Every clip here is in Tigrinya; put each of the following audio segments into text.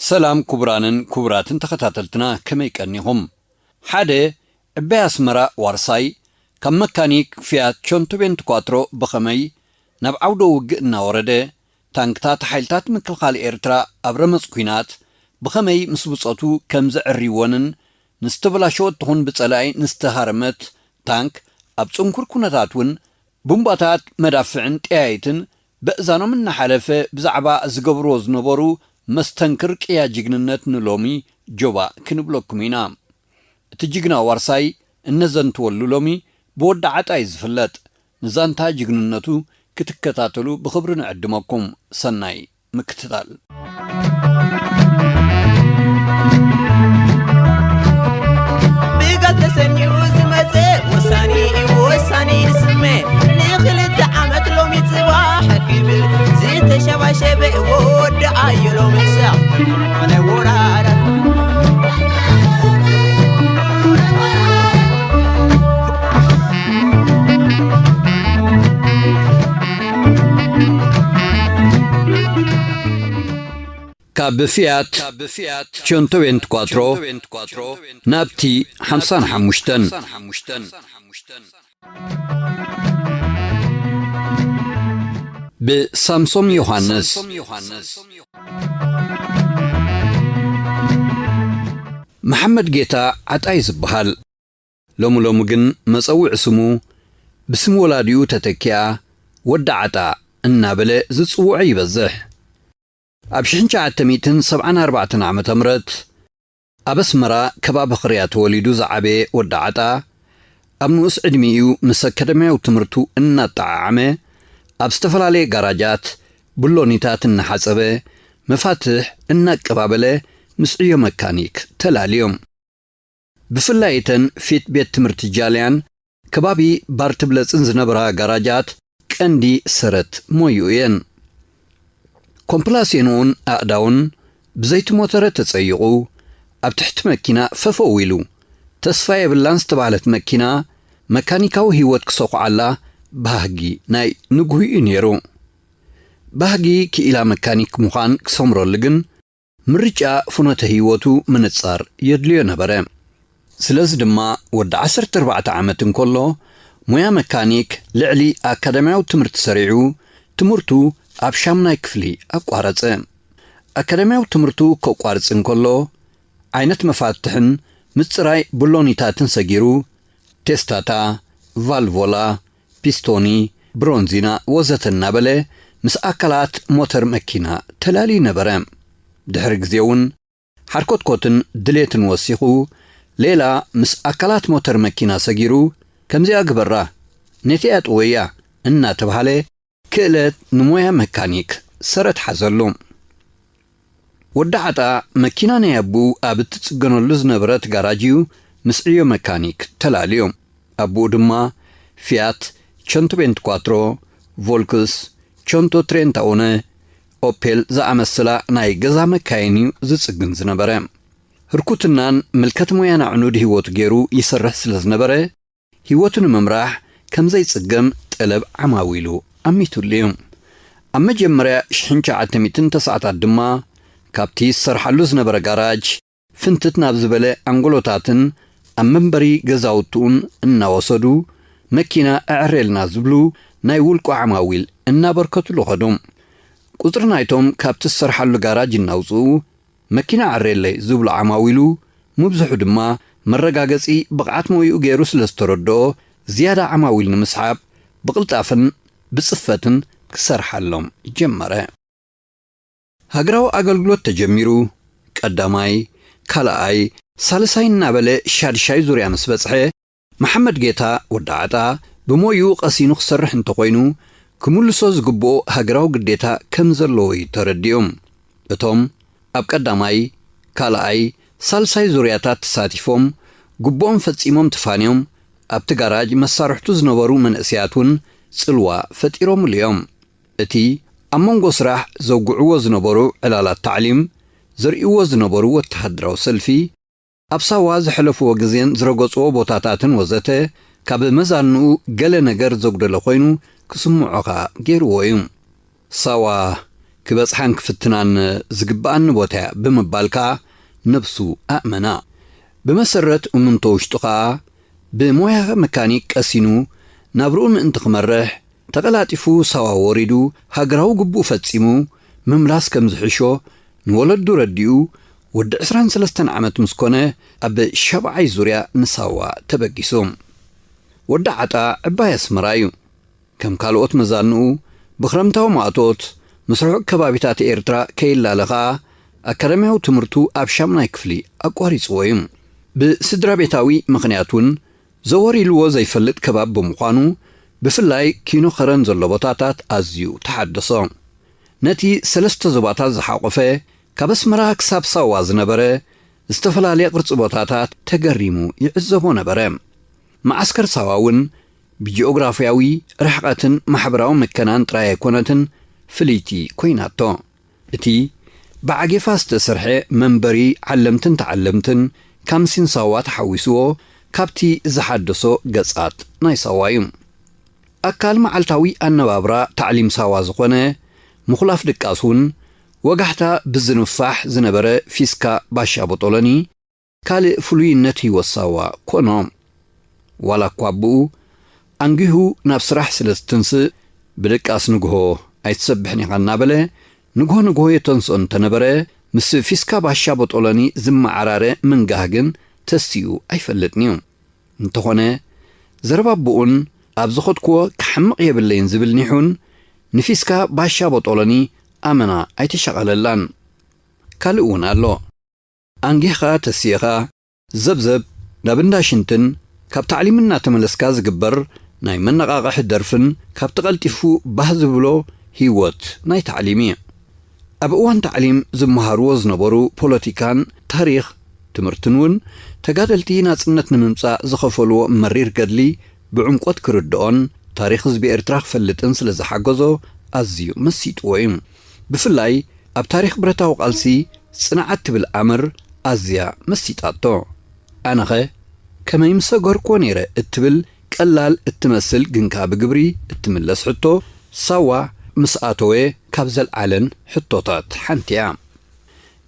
ሰላም ክቡራንን ክቡራትን ተኸታተልትና፣ ከመይ ቀኒኹም? ሓደ ዕባይ ኣስመራ ዋርሳይ ካብ መካኒክ ፊያት ቸንቶ ቤንትኳትሮ ብኸመይ ናብ ዓውደ ውግእ እናወረደ፣ ታንክታት ሓይልታት ምክልኻል ኤርትራ ኣብ ረመጽ ኲናት ብኸመይ ምስ ብጾቱ ከም ዘዕርይወንን ንዝተበላሸወት ትኹን ብጸላኢ ንዝተሃረመት ታንክ ኣብ ጽንኩር ኩነታት እውን ቡምባታት መዳፍዕን ጠያይትን በእዛኖም እናሓለፈ ብዛዕባ ዝገብርዎ ዝነበሩ መስተንክር ቅያ ጅግንነት ንሎሚ ጆባ ክንብለኩም ኢና። እቲ ጅግና ዋርሳይ እነዘንትወሉ ሎሚ ብወዲ ዓጣ እዩ ዝፍለጥ። ንዛንታ ጅግንነቱ ክትከታተሉ ብኽብሪ ንዕድመኩም። ሰናይ ምክትታል። ብጋዝ ተሰኒዩ ዝመፀ ወሳኒ እዩ ወሳኒ ይስመ ንክልተ ዓመት ሎሚ ፅባሕ ክብል ዝተሸባሸበ ወዲ ኣየሎ ምሳሕ ናይ ወራራት ካብ ፊያት ቸንቶ ቤንትኳትሮ ናብቲ ሓምሳን ሓሙሽተን ብሳምሶም ዮሃንስ። መሓመድ ጌታ ዓጣይ ዝበሃል። ሎሚ ሎሚ ግን መጸውዒ ስሙ ብስም ወላዲኡ ተተኪኣ ወዲ ዓጣ እናበለ ዝጽውዖ ይበዝሕ። ኣብ ሽሕን ትሽዓተ ሚእትን ሰብዓን ኣርባዕተን ዓመተ ምህረት ኣብ ኣስመራ ከባቢ ክርያ ተወሊዱ ዝዓበየ ወዲ ዓጣ፣ ኣብ ንኡስ ዕድሚኡ ምስ ኣካዳሚያዊ ትምህርቱ እናጠዓዓመ፣ ኣብ ዝተፈላለየ ጋራጃት ብሎኒታት እናሓጸበ፣ መፋትሕ እናቀባበለ ምስ ዕዮ መካኒክ ተላልዮም። ብፍላይ እተን ፊት ቤት ትምህርቲ ጃልያን ከባቢ ባርትብለጽን ዝነበራ ጋራጃት ቀንዲ ሰረት ሞይኡ እየን። ኮምፕላሴንኡን ኣእዳውን ብዘይቲ ሞተረ ተጸይቑ፣ ኣብ ትሕቲ መኪና ፈፈው ኢሉ። ተስፋ የብላን ዝተባህለት መኪና መካኒካዊ ህይወት ክሰኹዓላ ባህጊ ናይ ንግሁ'ዩ ነይሩ። ባህጊ ክኢላ መካኒክ ምዃን ክሰምረሉ ግን ምርጫ ፍኖተ ህይወቱ ምንጻር የድልዮ ነበረ። ስለዚ ድማ ወዲ ዓሰርተ ኣርባዕተ ዓመት እንከሎ ሞያ መካኒክ ልዕሊ ኣካዳሚያዊ ትምህርቲ ሰሪዑ ትምህርቱ ኣብ ሻምናይ ክፍሊ ኣቋረጸ። ኣካዳሚያዊ ትምህርቱ ከቋርጽ እንከሎ ዓይነት መፋትሕን ምጽራይ ብሎኒታትን ሰጊሩ ቴስታታ፣ ቫልቮላ፣ ፒስቶኒ፣ ብሮንዚና ወዘተ እናበለ ምስ ኣካላት ሞተር መኪና ተላልዩ ነበረ። ድሕሪ ግዜ እውን ሓርኮትኮትን ድሌትን ወሲኹ ሌላ ምስ ኣካላት ሞተር መኪና ሰጊሩ ከምዚኣ ግበራ፣ ነቲኣ ጥወያ እናተብሃለ ክእለት ንሞያ መካኒክ ሰረት ሓዘሉ። ወዲ ዓጣ መኪና ናይ ኣቦኡ ኣብ እትጽገነሉ ዝነበረት ጋራጅ እዩ ምስ ዕዮ መካኒክ ተላልዩ። ኣቦኡ ድማ ፊያት፣ ቸንቶ ቤንትኳትሮ፣ ቮልክስ፣ ቸንቶ ትሬንታኡነ፣ ኦፔል ዝኣመሰላ ናይ ገዛ መካይን እዩ ዝጽግን ዝነበረ። ህርኩትናን ምልከት ሞያን ኣዕኑድ ህይወቱ ገይሩ ይሰርሕ ስለ ዝነበረ፣ ህይወቱ ንምምራሕ ከም ዘይጽገም ጠለብ ዓማዊሉ ኣሚቱሉ እዩ። ኣብ መጀመርያ ሽሕን ትሽዓተ ሚእትን ተስዓታት ድማ ካብቲ ዝሰርሓሉ ዝነበረ ጋራጅ ፍንትት ናብ ዝበለ ኣንጎሎታትን ኣብ መንበሪ ገዛውትኡን እናወሰዱ መኪና ኣዕርየልና ዝብሉ ናይ ውልቁ ዓማዊል እናበርከቱሉ ከዱ። ቁጽሪ ናይቶም ካብቲ ዝሰርሓሉ ጋራጅ እናውጽኡ መኪና ኣዕርየለይ ዝብሉ ዓማዊሉ ምብዝሑ ድማ መረጋገጺ ብቕዓት ሞይኡ ገይሩ ስለ ዝተረድኦ ዝያዳ ዓማዊል ንምስሓብ ብቕልጣፈን ብጽፈትን ክሰርሓሎም ጀመረ። ሃገራዊ ኣገልግሎት ተጀሚሩ ቀዳማይ፣ ካልኣይ፣ ሳልሳይ እናበለ ሻድሻይ ዙርያ ምስ በጽሐ መሓመድ ጌታ ወዲ ዓጣ ብሞይኡ ቀሲኑ ክሰርሕ እንተኾይኑ ክምልሶ ዝግብኦ ሃገራዊ ግዴታ ከም ዘለዎ እዩ ተረዲኡ። እቶም ኣብ ቀዳማይ፣ ካልኣይ፣ ሳልሳይ ዙርያታት ተሳቲፎም ግብኦም ፈጺሞም ተፋንዮም ኣብቲ ጋራጅ መሳርሕቱ ዝነበሩ መንእሰያት እውን ጽልዋ ፈጢሮምሉ እዮም። እቲ ኣብ መንጎ ስራሕ ዘውግዕዎ ዝነበሩ ዕላላት ታዕሊም፣ ዘርእይዎ ዝነበሩ ወተሃደራዊ ሰልፊ፣ ኣብ ሳዋ ዘሕለፍዎ ግዜን ዝረገጽዎ ቦታታትን ወዘተ ካብ መዛንኡ ገለ ነገር ዘጉደለ ኮይኑ ክስምዖ ከኣ ገይርዎ እዩ። ሳዋ ክበጽሓን ክፍትናን ዝግብኣኒ ቦታ እያ ብምባል ከኣ ነብሱ ኣእመና። ብመሰረት እምንቶ ውሽጡ ከኣ ብሞያ መካኒክ ቀሲኑ ናብርኡ ምእንቲ ክመርሕ ተቐላጢፉ ሳዋ ወሪዱ ሃገራዊ ግቡእ ፈጺሙ ምምላስ ከም ዝሕሾ ንወለዱ ረዲኡ ወዲ ዕስራን ሰለስተን ዓመት ምስ ኮነ ኣብ ሻብዓይ ዙርያ ንሳዋ ተበጊሱ። ወዲ ዓጣ ዕባይ ኣስመራ እዩ። ከም ካልኦት መዛንኡ ብኽረምታዊ ማእቶት ምስ ርሑቕ ከባቢታት ኤርትራ ከይላለኻ ኣካዳሚያዊ ትምህርቱ ኣብ ሻምናይ ክፍሊ ኣቋሪጽዎ እዩ። ብስድራ ቤታዊ ምኽንያት እውን ዘወር ኢልዎ ዘይፈልጥ ከባቢ ብምዃኑ ብፍላይ ኪኖ ኸረን ዘሎ ቦታታት ኣዝዩ ተሓደሶ። ነቲ ሰለስተ ዞባታት ዝሓቖፈ ካብ ኣስመራ ክሳብ ሳዋ ዝነበረ ዝተፈላለየ ቅርጺ ቦታታት ተገሪሙ ይዕዘቦ ነበረ። መዓስከር ሳዋ እውን ብጂኦግራፍያዊ ርሕቐትን ማሕበራዊ ምከናን ጥራይ ኣይኮነትን ፍልይቲ ኮይናቶ። እቲ ብዓጌፋ ዝተሰርሐ መንበሪ ዓለምትን ተዓለምትን ካምሲን ሳዋ ተሓዊስዎ ካብቲ ዝሓደሶ ገጻት ናይ ሳዋ እዩ። ኣካል መዓልታዊ ኣነባብራ ታዕሊም ሳዋ ዝኾነ ምኹላፍ ድቃስ እውን ወጋሕታ ብዝንፋሕ ዝነበረ ፊስካ ባሻ ቦጦሎኒ ካልእ ፍሉይነት ህይወት ሳዋ ኮኖ። ዋላ እኳ ኣቦኡ ኣንጊሁ ናብ ስራሕ ስለ ዝትንስእ ብድቃስ ንግሆ ኣይትሰብሕን ኢኻ እናበለ ንግሆ ንግሆ የተንስኦ እንተነበረ ምስ ፊስካ ባሻ ቦጦሎኒ ዝመዓራረ ምንጋህ ግን ተሲኡ ኣይፈልጥን እዩ። እንተኾነ ዘረባ ኣቦኡን ኣብ ዝኸድክዎ ክሓምቕ የብለይን ዝብል ኒሑን ንፊስካ ባሻ ቦጦሎኒ ኣመና ኣይተሻቐለላን። ካልእ እውን ኣሎ። ኣንጊህኻ ተሲእኻ ዘብዘብ ናብ እንዳ ሽንትን ካብ ታዕሊም እናተመለስካ ዝግበር ናይ መነቓቕሒ ደርፍን ካብቲ ቀልጢፉ ባህ ዝብሎ ህይወት ናይ ታዕሊም እዩ። ኣብ እዋን ታዕሊም ዝመሃርዎ ዝነበሩ ፖለቲካን ታሪኽ ትምህርትን እውን ተጋደልቲ ናጽነት ንምምጻእ ዝኸፈልዎ መሪር ገድሊ ብዕምቆት ክርድኦን ታሪኽ ህዝቢ ኤርትራ ክፈልጥን ስለ ዝሓገዞ ኣዝዩ መሲጥዎ እዩ። ብፍላይ ኣብ ታሪኽ ብረታዊ ቃልሲ ጽንዓት ትብል ኣምር ኣዝያ መሲጣቶ። ኣነኸ ከመይ ምሰገርክዎ ነይረ እትብል ቀላል እትመስል ግን ከኣ ብግብሪ እትምለስ ሕቶ ሳዋ ምስ ኣተወ ካብ ዘልዓለን ሕቶታት ሓንቲ እያ።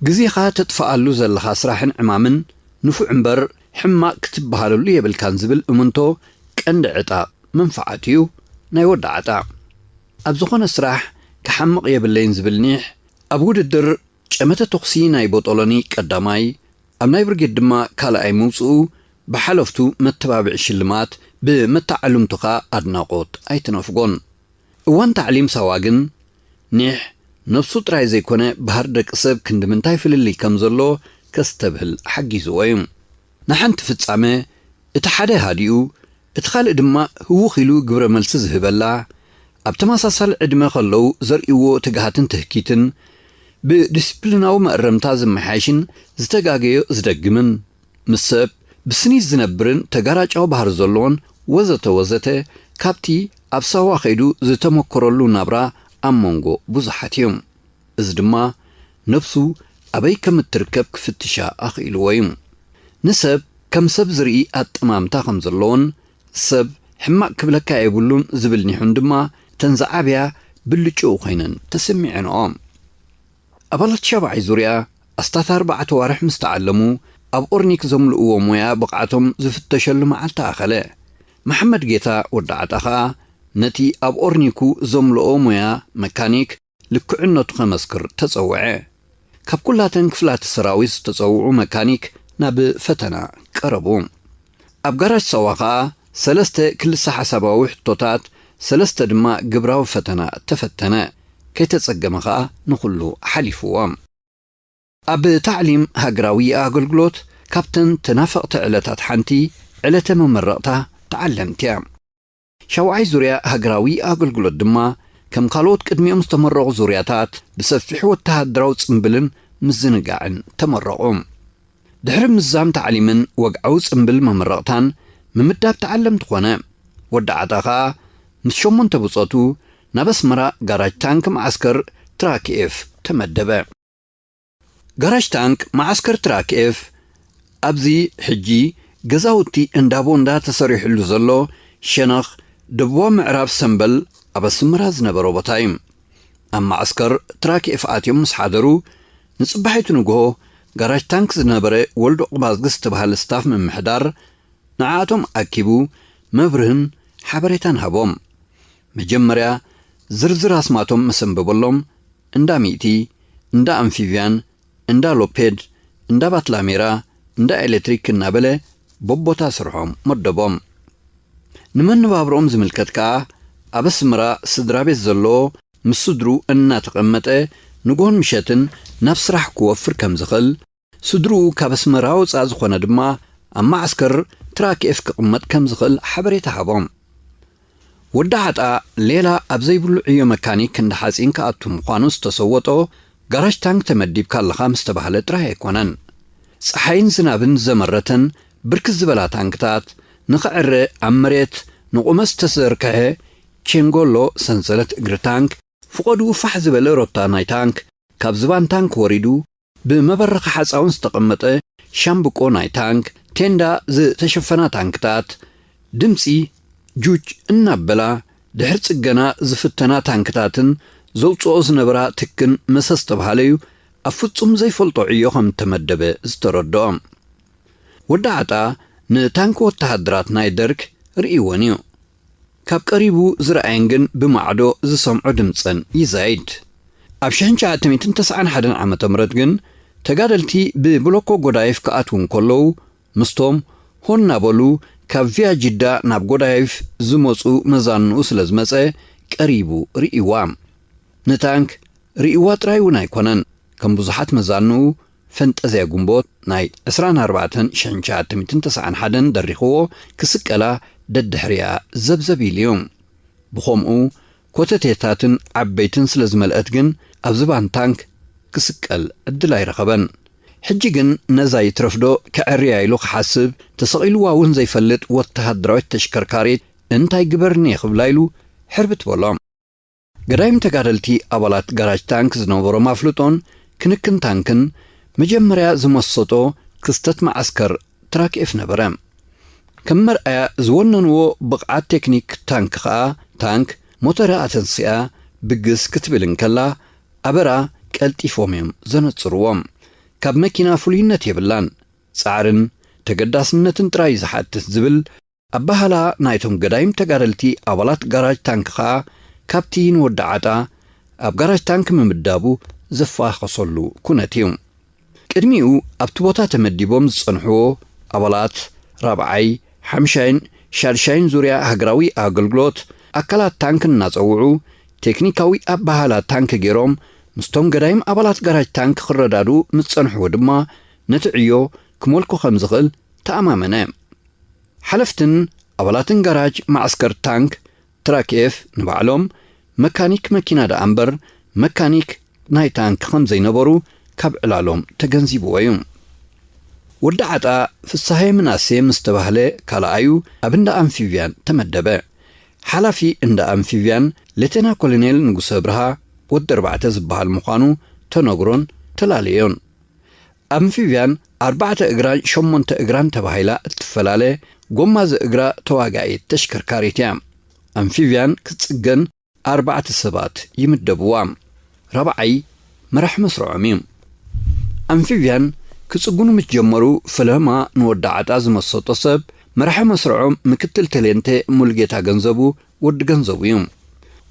ግዜኻ ተጥፍኣሉ ዘለኻ ስራሕን ዕማምን ንፉዕ እምበር ሕማቕ ክትበሃለሉ የብልካን ዝብል እምንቶ ቀንዲ ዕጣ መንፍዓት እዩ ናይ ወዲ ዓጣ። ኣብ ዝኾነ ስራሕ ክሓምቕ የብለይን ዝብል ኒሕ ኣብ ውድድር ጨመተ ተኹሲ ናይ ቦጦሎኒ ቀዳማይ፣ ኣብ ናይ ብርጌድ ድማ ካልኣይ ምውጽኡ ብሓለፍቱ መተባብዒ ሽልማት ብመተዓልምቱ ኸኣ ኣድናቖት ኣይትነፍጎን። እዋን ታዕሊም ሳዋ ግን ኒሕ ነብሱ ጥራይ ዘይኮነ ባህር ደቂ ሰብ ክንዲ ምንታይ ፍልልይ ከም ዘሎ ከስተብህል ሓጊዝዎ እዩ። ንሓንቲ ፍጻመ እቲ ሓደ ሃዲኡ እቲ ካልእ ድማ ህውኽ ኢሉ ግብረ መልሲ ዝህበላ፣ ኣብ ተመሳሳሊ ዕድመ ከለዉ ዘርእይዎ ትግሃትን ትህኪትን ብዲስፕሊናዊ መእረምታ ዝመሓየሽን ዝተጋገዮ ዝደግምን ምስ ሰብ ብስኒት ዝነብርን ተጋራጫዊ ባህሪ ዘለዎን ወዘተ ወዘተ ካብቲ ኣብ ሳዋ ከይዱ ዝተመኮረሉ ናብራ ኣብ መንጎ ብዙሓት እዮም። እዚ ድማ ነብሱ ኣበይ ከም እትርከብ ክፍትሻ ኣኽኢልዎ እዩ። ንሰብ ከም ሰብ ዝርኢ ኣጠማምታ ከም ዘለዎን ሰብ ሕማቕ ክብለካ የብሉን ዝብል ኒሑን ድማ እተን ዝዓብያ ብልጭኡ ኮይነን ተሰሚዐንኦ። ኣባላት ሻብዓይ ዙርያ ኣስታት ኣርባዕተ ዋርሕ ምስ ተዓለሙ ኣብ ኦርኒክ ዘምልእዎ ሞያ ብቕዓቶም ዝፍተሸሉ መዓልቲ ኣኸለ። መሓመድ ጌታ ወዲ ዓጣ ኸኣ ነቲ ኣብ ኦርኒኩ ዘምልኦ ሞያ መካኒክ ልክዕነቱ ከመስክር ተጸውዐ። ካብ ኩላተን ክፍላተ ሰራዊት ዝተጸውዑ መካኒክ ናብ ፈተና ቀረቡ። ኣብ ጋራጅ ሳዋ ኸኣ ሰለስተ ክልሰ ሓሳባዊ ሕቶታት፣ ሰለስተ ድማ ግብራዊ ፈተና ተፈተነ። ከይተጸገመ ኸኣ ንኹሉ ሓሊፍዎ። ኣብ ታዕሊም ሃገራዊ ኣገልግሎት ካብተን ተናፈቕቲ ዕለታት ሓንቲ ዕለተ መመረቕታ ተዓለምቲ እያ። ሻውዓይ ዙርያ ሃገራዊ ኣገልግሎት ድማ ከም ካልኦት ቅድሚኦም ዝተመረቑ ዙርያታት ብሰፊሕ ወተሃደራዊ ጽምብልን ምዝንጋዕን ተመረቑ። ድሕሪ ምዛም ታዕሊምን ወግዓዊ ጽምብል መመረቕታን ምምዳብ ተዓለምቲ ኾነ። ወዲ ዓጣ ኸኣ ምስ ሸሞንተ ብጾቱ ናብ ኣስመራ ጋራጅ ታንክ መዓስከር ትራክ ኤፍ ተመደበ። ጋራጅ ታንክ መዓስከር ትራክ ኤፍ ኣብዚ ሕጂ ገዛውቲ እንዳ ቦንዳ ተሰሪሕሉ ዘሎ ሸነኽ ደቡባዊ ምዕራብ ሰምበል ኣብ ኣስመራ ዝነበረ ቦታ እዩ። ኣብ ማዕስከር ትራክ ኤፍ ኣትዮም ምስ ሓደሩ፣ ንጽባሒቱ ንግሆ ጋራጅ ታንክ ዝነበረ ወልዶ ቅባዝግስ ዝተባህለ ስታፍ ምምሕዳር ንዓኣቶም ኣኪቡ መብርህን ሓበሬታን ሃቦም። መጀመርያ ዝርዝር ኣስማቶም መሰንበበሎም፣ እንዳ ሚእቲ፣ እንዳ ኣምፊብያን፣ እንዳ ሎፔድ፣ እንዳ ባትላሜራ፣ እንዳ ኤሌክትሪክ እናበለ በቦታ ስርሖም መደቦም። ንመነባብሮኦም ዝምልከት ከኣ ኣብ ኣስመራ ስድራ ቤት ዘለዎ ምስ ስድሩ እናተቐመጠ ንግሆን ምሸትን ናብ ስራሕ ክወፍር ከም ዝኽእል፣ ስድርኡ ካብ ኣስመራ ወጻእ ዝኾነ ድማ ኣብ ማዕስከር ትራክ ኤፍ ክቕመጥ ከም ዝኽእል ሓበሬታ ሃቦም። ወዲ ዓጣ ሌላ ኣብ ዘይብሉ ዕዮ መካኒክ ክንዲ ሓጺን ክኣቱ ምዃኑ ዝተሰወጦ ጋራጅ ታንክ ተመዲብካ ኣለኻ ምስ ተባህለ ጥራይ ኣይኮነን። ጸሓይን ዝናብን ዘመረተን ብርክት ዝበላ ታንክታት ንኽዕረ ኣብ መሬት ንቑመት ዝተዘርግሐ ቼንጎሎ ሰንሰለት እግሪ ታንክ ፍቖድኡ ፋሕ ዝበለ ሮታ ናይ ታንክ ካብ ዝባን ታንክ ወሪዱ ብመበረኺ ሓጻውን ዝተቐመጠ ሻምብቆ ናይ ታንክ ቴንዳ ዝተሸፈና ታንክታት ድምጺ ጁጅ እናበላ ድሕሪ ጽገና ዝፍተና ታንክታትን ዘውጽኦ ዝነበራ ትክን መሰ ዝተባህለዩ ኣብ ፍጹም ዘይፈልጦ ዕዮ ከም እተመደበ ዝተረድኦ። ወዲ ዓጣ ንታንክ ወተሃደራት ናይ ደርግ ርእይወን እዩ። ካብ ቀሪቡ ዝረኣየን ግን ብማዕዶ ዝሰምዖ ድምጸን ይዛይድ። ኣብ ሽሕን ትሽዓተ ሚእትን ተስዓን ሓደን ዓመተ ምህረት ግን ተጋደልቲ ብብሎኮ ጎዳይፍ ክኣትዉ እንከለዉ ምስቶም ሆን እናበሉ ካብ ቪያ ጅዳ ናብ ጎዳይፍ ዝመጹ መዛንኡ ስለ ዝመጸ ቀሪቡ ርእይዋ። ንታንክ ርእይዋ ጥራይ እውን ኣይኮነን፣ ከም ብዙሓት መዛንኡ ፈንጠዝያ ግንቦት ናይ ዕስራን ኣርባዕተን ሽሕን ትሽዓተ ሚእትን ተስዓን ሓደን ደሪኽዎ ክስቀላ ደድሕሪኣ ዘብዘብ ኢሉ እዩ። ብኸምኡ ኮተቴታትን ዓበይትን ስለ ዝመልአት ግን ኣብ ዝባን ታንክ ክስቀል ዕድል ኣይረኸበን። ሕጂ ግን ነዛ ይትረፍዶ ከዐርያ ኢሉ ክሓስብ ተሰቒልዋ እውን ዘይፈልጥ ወተሃደራዊት ተሽከርካሪት እንታይ ግበርኒ ክብላ ኢሉ ሕርብት በሎ። ገዳይም ተጋደልቲ ኣባላት ጋራጅ ታንክ ዝነበሮም ኣፍልጦን ክንክን ታንክን መጀመርያ ዝመሰጦ ክስተት መዓስከር ትራክ ኤፍ ነበረ። ከም መርኣያ ዝወነንዎ ብቕዓት ቴክኒክ ታንክ ኸኣ ታንክ ሞተራ ኣተንሲኣ ብግስ ክትብል እንከላ ኣበራ ቀልጢፎም እዮም ዘነጽርዎም። ካብ መኪና ፍሉይነት የብላን፣ ጻዕርን ተገዳስነትን ጥራይ ዝሓትት ዝብል ኣበሃህላ ናይቶም ገዳይም ተጋደልቲ ኣባላት ጋራጅ ታንክ ኸኣ ካብቲ ንወዲ ዓጣ ኣብ ጋራጅ ታንክ ምምዳቡ ዘፋኸሰሉ ኩነት እዩ። ቅድሚኡ ኣብቲ ቦታ ተመዲቦም ዝጸንሕዎ ኣባላት ራብዓይ፣ ሓምሻይን ሻድሻይን ዙርያ ሃገራዊ ኣገልግሎት ኣካላት ታንክ እናጸውዑ ቴክኒካዊ ኣበሃህላ ታንክ ገይሮም ምስቶም ገዳይም ኣባላት ጋራጅ ታንክ ክረዳድኡ ምስ ጸንሕዎ ድማ ነቲ ዕዮ ክመልኮ ከም ዝኽእል ተኣማመነ። ሓለፍትን ኣባላትን ጋራጅ ማዕስከር ታንክ ትራክ ኤፍ ንባዕሎም መካኒክ መኪና ደኣ እምበር መካኒክ ናይ ታንክ ከም ዘይነበሩ ካብ ዕላሎም ተገንዚብዎ እዩ። ወዲ ዓጣ ፍስሃየ ምናሴ ምስ ተባህለ ካልኣዩ ኣብ እንዳ ኣምፊብያን ተመደበ። ሓላፊ እንዳ ኣምፊብያን ሌተና ኮሎኔል ንጉሰ ብርሃ ወዲ ኣርባዕተ ዝበሃል ምዃኑ ተነግሮን ተላለዮን። ኣምፊብያን ኣርባዕተ እግራን ሸሞንተ እግራን ተባሂላ እትፈላለ ጎማ ዝእግራ ተዋጋኢት ተሽከርካሪት እያ። ኣምፊብያን ክትጽገን ኣርባዕተ ሰባት ይምደብዋ። ራብዓይ መራሕ መስርዖም እዩ። ኣምፊብያን ክጽግኑ ምስ ጀመሩ ፈለማ ንወዲ ዓጣ ዝመሰጦ ሰብ መራሒ መስርዖም ምክትል ተሌንቴ ሙሉጌታ ገንዘቡ ወዲ ገንዘቡ እዩ።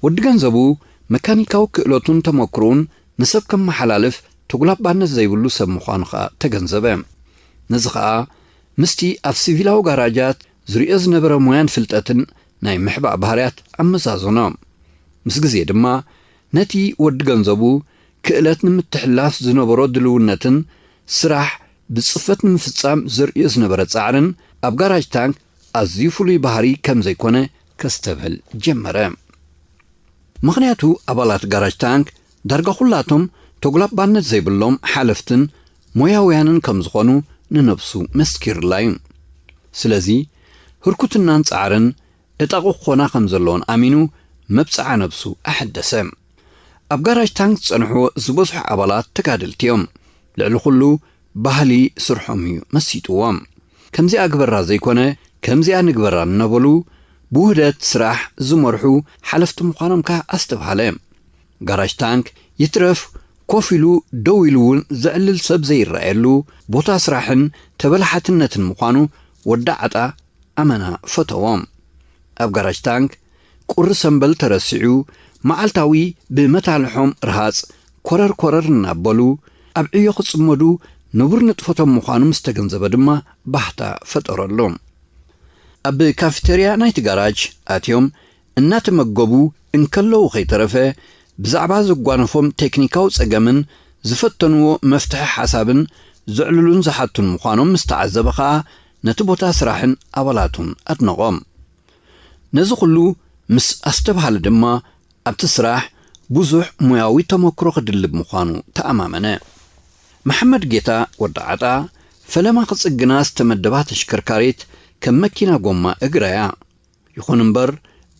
ወዲ ገንዘቡ መካኒካዊ ክእለቱን ተመክሮኡን ንሰብ ከመሓላልፍ ተጉላባነት ዘይብሉ ሰብ ምዃኑ ኸኣ ተገንዘበ። ነዚ ኸኣ ምስቲ ኣብ ሲቪላዊ ጋራጃት ዝርእዮ ዝነበረ ሞያን ፍልጠትን ናይ ምሕባእ ባህርያት ኣመዛዘኖ። ምስ ግዜ ድማ ነቲ ወዲ ገንዘቡ ክእለት ንምትሕልላፍ ዝነበሮ ድልውነትን ስራሕ ብጽፈት ንምፍጻም ዘርእዮ ዝነበረ ጻዕርን ኣብ ጋራጅ ታንክ ኣዝዩ ፍሉይ ባህሪ ከም ዘይኮነ ከስተብህል ጀመረ። ምኽንያቱ ኣባላት ጋራጅ ታንክ ዳርጋ ኩላቶም ተጉላባነት ዘይብሎም ሓለፍትን ሞያውያንን ከም ዝኾኑ ንነብሱ መስኪርላ እዩ። ስለዚ ህርኩትናን ጻዕርን ዕጣቑ ክኾና ከም ዘለዎን ኣሚኑ መብጽዓ ነብሱ ኣሐደሰ። ኣብ ጋራጅ ታንክ ዝጸንሕዎ ዝበዝሑ ኣባላት ተጋደልቲ እዮም። ልዕሊ ኩሉ ባህሊ ስርሖም እዩ መሲጥዎም። ከምዚኣ ግበራ ዘይኮነ ከምዚኣ ንግበራ እናበሉ ብውህደት ስራሕ ዝመርሑ ሓለፍቲ ምዃኖም ከኣ ኣስተብሃለ። ጋራጅ ታንክ ይትረፍ ኮፍ ኢሉ ደው ኢሉ እውን ዘዕልል ሰብ ዘይረኣየሉ ቦታ ስራሕን ተበላሓትነትን ምዃኑ ወዲ ዓጣ ኣመና ፈተዎም። ኣብ ጋራጅ ታንክ ቁሪ ሰምበል ተረሲዑ፣ መዓልታዊ ብመታልሖም ርሃጽ ኮረር ኮረር እናበሉ ኣብ ዕዮ ክጽመዱ ንቡር ንጥፈቶም ምዃኑ ምስ ተገንዘበ ድማ ባህታ ፈጠረሉ። ኣብ ካፊተርያ ናይቲ ጋራጅ ኣትዮም እናተመገቡ እንከለዉ ከይተረፈ፣ ብዛዕባ ዘጓነፎም ቴክኒካዊ ጸገምን ዝፈተንዎ መፍትሒ ሓሳብን ዘዕልሉን ዝሓቱን ምዃኖም ምስ ተዓዘበ ኸኣ፣ ነቲ ቦታ ስራሕን ኣባላቱን ኣድነቖም። ነዚ ኹሉ ምስ ኣስተብሃለ ድማ፣ ኣብቲ ስራሕ ብዙሕ ሞያዊ ተመክሮ ክድልብ ምዃኑ ተኣማመነ። መሓመድ ጌታ ወዲ ዓጣ፣ ፈለማ ክጽግና ዝተመደባ ተሽከርካሪት ከም መኪና ጎማ እግራ እያ። ይኹን እምበር፣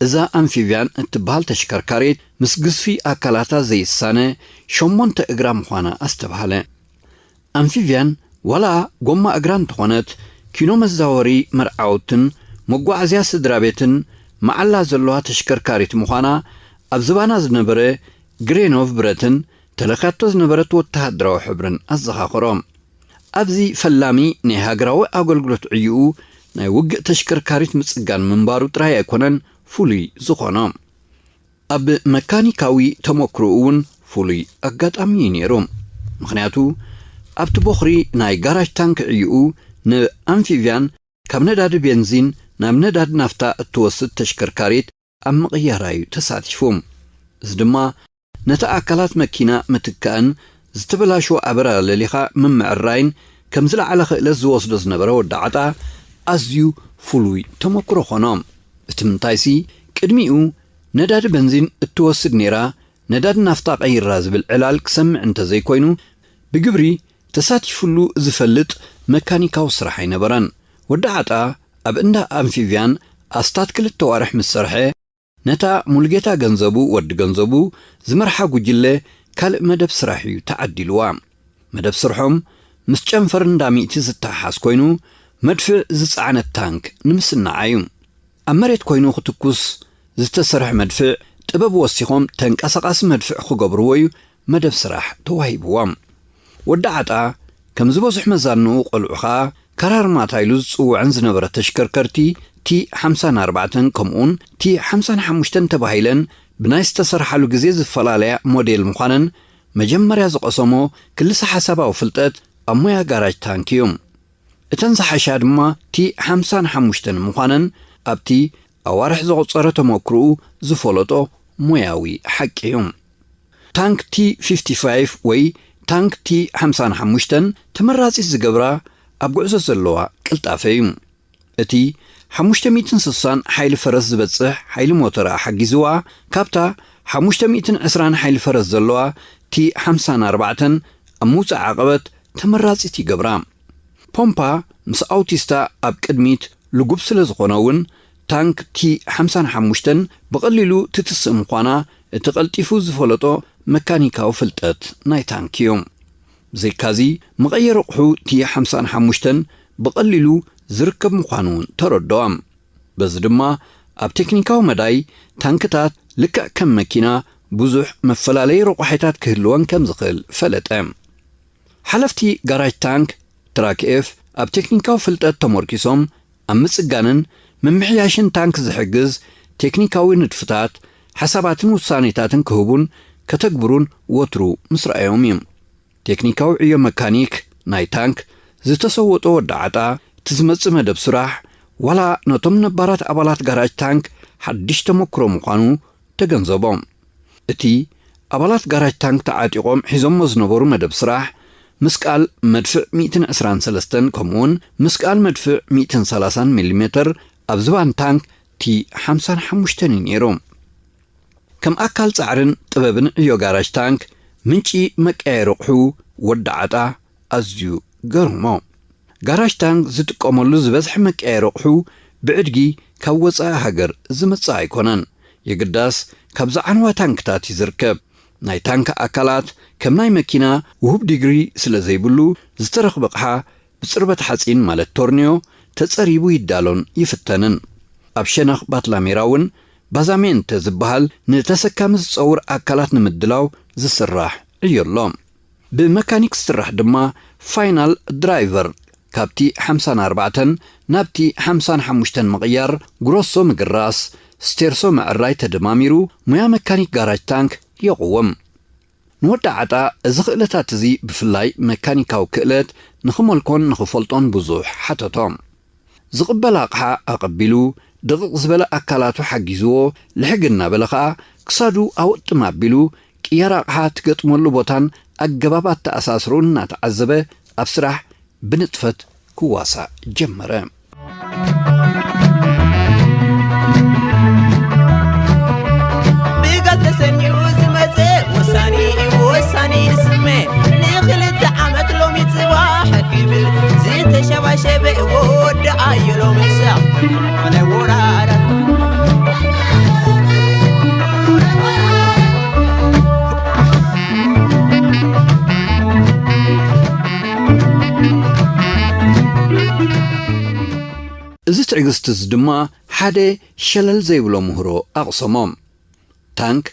እዛ ኣምፊብያን እትበሃል ተሽከርካሪት ምስ ግዝፊ ኣካላታ ዘይሳነ ሸሞንተ እግራ ምዃና ኣስተብሃለ። ኣምፊብያን ዋላ ጎማ እግራ እንተኾነት፣ ኪኖ መዛወሪ መርዓውትን መጓዓዝያ ስድራ ቤትን መዓላ ዘለዋ ተሽከርካሪት ምዃና ኣብ ዝባና ዝነበረ ግሬኖቭ ብረትን ተለኽያቶ ዝነበረት ወተሃደራዊ ሕብርን ኣዘኻኸሮ። ኣብዚ ፈላሚ ናይ ሃገራዊ ኣገልግሎት ዕዩኡ ናይ ውግእ ተሽከርካሪት ምጽጋን ምንባሩ ጥራይ ኣይኮነን ፍሉይ ዝኾኖ። ኣብ መካኒካዊ ተመክሮኡ እውን ፍሉይ ኣጋጣሚ እዩ ነይሩ። ምኽንያቱ ኣብቲ ቦኽሪ ናይ ጋራጅ ታንክ ዕዩኡ ንኣምፊብያን ካብ ነዳዲ ቤንዚን ናብ ነዳዲ ናፍታ እትወስድ ተሽከርካሪት ኣብ ምቕያራ እዩ ተሳቲፉ። እዚ ድማ ነቲ ኣካላት መኪና ምትካእን ዝተበላሸወ ኣበራለሊኻ ምምዕራይን ከም ዝለዓለ ክእለት ዝወስዶ ዝነበረ ወዲ ዓጣ ኣዝዩ ፍሉይ ተመክሮ ኾኖ። እቲ ምንታይሲ ቅድሚኡ ነዳዲ በንዚን እትወስድ ነይራ፣ ነዳዲ ናፍታ ቀይራ ዝብል ዕላል ክሰምዕ እንተዘይኮይኑ፣ ብግብሪ ተሳቲፉሉ ዝፈልጥ መካኒካዊ ስራሕ ኣይነበረን። ወዲ ዓጣ ኣብ እንዳ ኣምፊብያን ኣስታት ክልተ ዋርሕ ምስ ሰርሐ፣ ነታ ሙሉጌታ ገንዘቡ ወዲ ገንዘቡ ዝመርሓ ጉጅለ ካልእ መደብ ስራሕ እዩ ተዓዲልዋ። መደብ ስርሖም ምስ ጨንፈር እንዳ ሚእቲ ዝተሓሓዝ ኮይኑ፣ መድፍዕ ዝጸዓነት ታንክ ንምስናዓ እዩ። ኣብ መሬት ኮይኑ ክትኩስ ዝተሰርሐ መድፍዕ ጥበብ ወሲኾም ተንቀሳቓሲ መድፍዕ ክገብርዎ እዩ መደብ ስራሕ ተዋሂብዎም። ወዲ ዓጣ ከም ዝበዝሑ መዛንኡ ቆልዑ ኸኣ ካራርማታ ኢሉ ዝጽውዐን ዝነበረ ተሽከርከርቲ ቲ ሓምሳን ኣርባዕተን ከምኡውን ቲ ሓምሳን ሓሙሽተን ተባሂለን ብናይ ዝተሰርሓሉ ግዜ ዝፈላለያ ሞዴል ምዃነን መጀመርያ ዝቐሰሞ ክልሰ ሓሳባዊ ፍልጠት ኣብ ሞያ ጋራጅ ታንክ እዩ። እተን ዝሓሻ ድማ ቲ ሓምሳን ሓሙሽተን ምዃነን ኣብቲ ኣዋርሕ ዘቑጸረ ተመክሮኡ ዝፈለጦ ሞያዊ ሓቂ እዩ። ታንክ ቲ ፊፍቲ ፋይቭ ወይ ታንክ ቲ ሓምሳን ሓሙሽተን ተመራጺት ዝገብራ ኣብ ጉዕዞ ዘለዋ ቅልጣፈ እዩ። እቲ ሓሙሽተ ሚእትን ስሳን ሓይሊ ፈረስ ዝበጽሕ ሓይሊ ሞተራ ሓጊዝዋ፣ ካብታ ሓሙሽተ ሚእትን ዕስራን ሓይሊ ፈረስ ዘለዋ ቲ ሓምሳን ኣርባዕተን ኣብ ምውጻእ ዓቐበት ተመራጺት ይገብራ። ፖምፓ ምስ ኣውቲስታ ኣብ ቅድሚት ልጉብ ስለ ዝኾነ እውን፣ ታንክ ቲ ሓምሳን ሓሙሽተን ብቐሊሉ ትትስእ ምዃና እቲ ቀልጢፉ ዝፈለጦ መካኒካዊ ፍልጠት ናይ ታንክ እዩ። ብዘይካዚ፣ መቐየሪ ኣቑሑ ቲ ሓምሳን ሓሙሽተን ብቐሊሉ ዝርከብ ምዃኑ እውን ተረድኦ። በዚ ድማ ኣብ ቴክኒካዊ መዳይ ታንክታት ልክዕ ከም መኪና ብዙሕ መፈላለዪ ረቋሒታት ክህልወን ከም ዝኽእል ፈለጠ። ሓለፍቲ ጋራጅ ታንክ ትራክ ኤፍ ኣብ ቴክኒካዊ ፍልጠት ተመርኪሶም ኣብ ምጽጋንን ምምሕያሽን ታንክ ዝሕግዝ ቴክኒካዊ ንድፍታት፣ ሓሳባትን ውሳኔታትን ክህቡን ከተግብሩን ወትሩ ምስ ረኣዮም እዩ። ቴክኒካዊ ዕዮ መካኒክ ናይ ታንክ ዝተሰወጦ ወዲ ዓጣ፣ እቲ ዝመጽእ መደብ ስራሕ ዋላ ነቶም ነባራት ኣባላት ጋራጅ ታንክ ሓድሽ ተመክሮ ምዃኑ ተገንዘቦም። እቲ ኣባላት ጋራጅ ታንክ ተዓጢቖም ሒዞሞ ዝነበሩ መደብ ስራሕ፣ ምስቃል መድፍዕ ሚእትን ዕስራን ሰለስተን ከምኡውን ምስቃል መድፍዕ ሚእትን ሰላሳን ሚሊሜተር ኣብ ዝባን ታንክ ቲ ሓምሳን ሓሙሽተን እዩ ነይሩ። ከም ኣካል ጻዕርን ጥበብን ዕዮ ጋራጅ ታንክ፣ ምንጪ መቀያየሪ ኣቑሑ ወዲ ዓጣ ኣዝዩ ገርሞ። ጋራጅ ታንክ ዝጥቀመሉ ዝበዝሐ መቀያየሪ ኣቑሑ ብዕድጊ ካብ ወጻኢ ሃገር ዝመጽእ ኣይኮነን። የግዳስ ካብ ዝዓንዋ ታንክታት እዩ ዝርከብ። ናይ ታንክ ኣካላት ከም ናይ መኪና ውሁብ ዲግሪ ስለ ዘይብሉ፣ ዝተረኽበ ኣቕሓ ብጽርበት ሓጺን ማለት ቶርኒዮ ተጸሪቡ ይዳሎን ይፍተንን። ኣብ ሸነኽ ባትላሜራ እውን ባዛሜንተ ዝበሃል ንተሰካሚ ዝጸውር ኣካላት ንምድላው ዝስራሕ ዕዮ ኣሎ። ብመካኒክ ዝስራሕ ድማ ፋይናል ድራይቨር ካብቲ ሓምሳን ኣርባዕተን ናብቲ ሓምሳን ሓሙሽተን ምቕያር፣ ግሮሶ ምግራስ፣ ስቴርሶ ምዕራይ ተደማሚሩ ሙያ መካኒክ ጋራጅ ታንክ የቕውም። ንወዲ ዓጣ እዚ ክእለታት እዚ ብፍላይ መካኒካዊ ክእለት ንኽመልኮን ንኽፈልጦን ብዙሕ ሓተቶ። ዝቕበል ኣቕሓ ኣቐቢሉ፣ ድቕቕ ዝበለ ኣካላቱ ሓጊዝዎ፣ ልሕግ እናበለ ኸኣ ክሳዱ ኣወጥም ኣቢሉ፣ ቅያር ኣቕሓ ትገጥመሉ ቦታን ኣገባብ ኣተኣሳስርኡን እናተዓዘበ ኣብ ስራሕ ብንጥፈት ክዋሳእ ጀመረ። ብጋዝ ተሰኒዩ ዝመጸ ወሳኒ እዩ፣ ወሳኒ ይስመ። ንኽልተ ዓመት ሎሚ ጽባሕ ክብል ዝተሸባሸበ ወዲ ኣየሎም ሳዕ ናይ ወራራት። እዚ ትዕግስቲ እዚ ድማ ሓደ ሸለል ዘይብሎ ምህሮ ኣቕሰሞ። ታንክ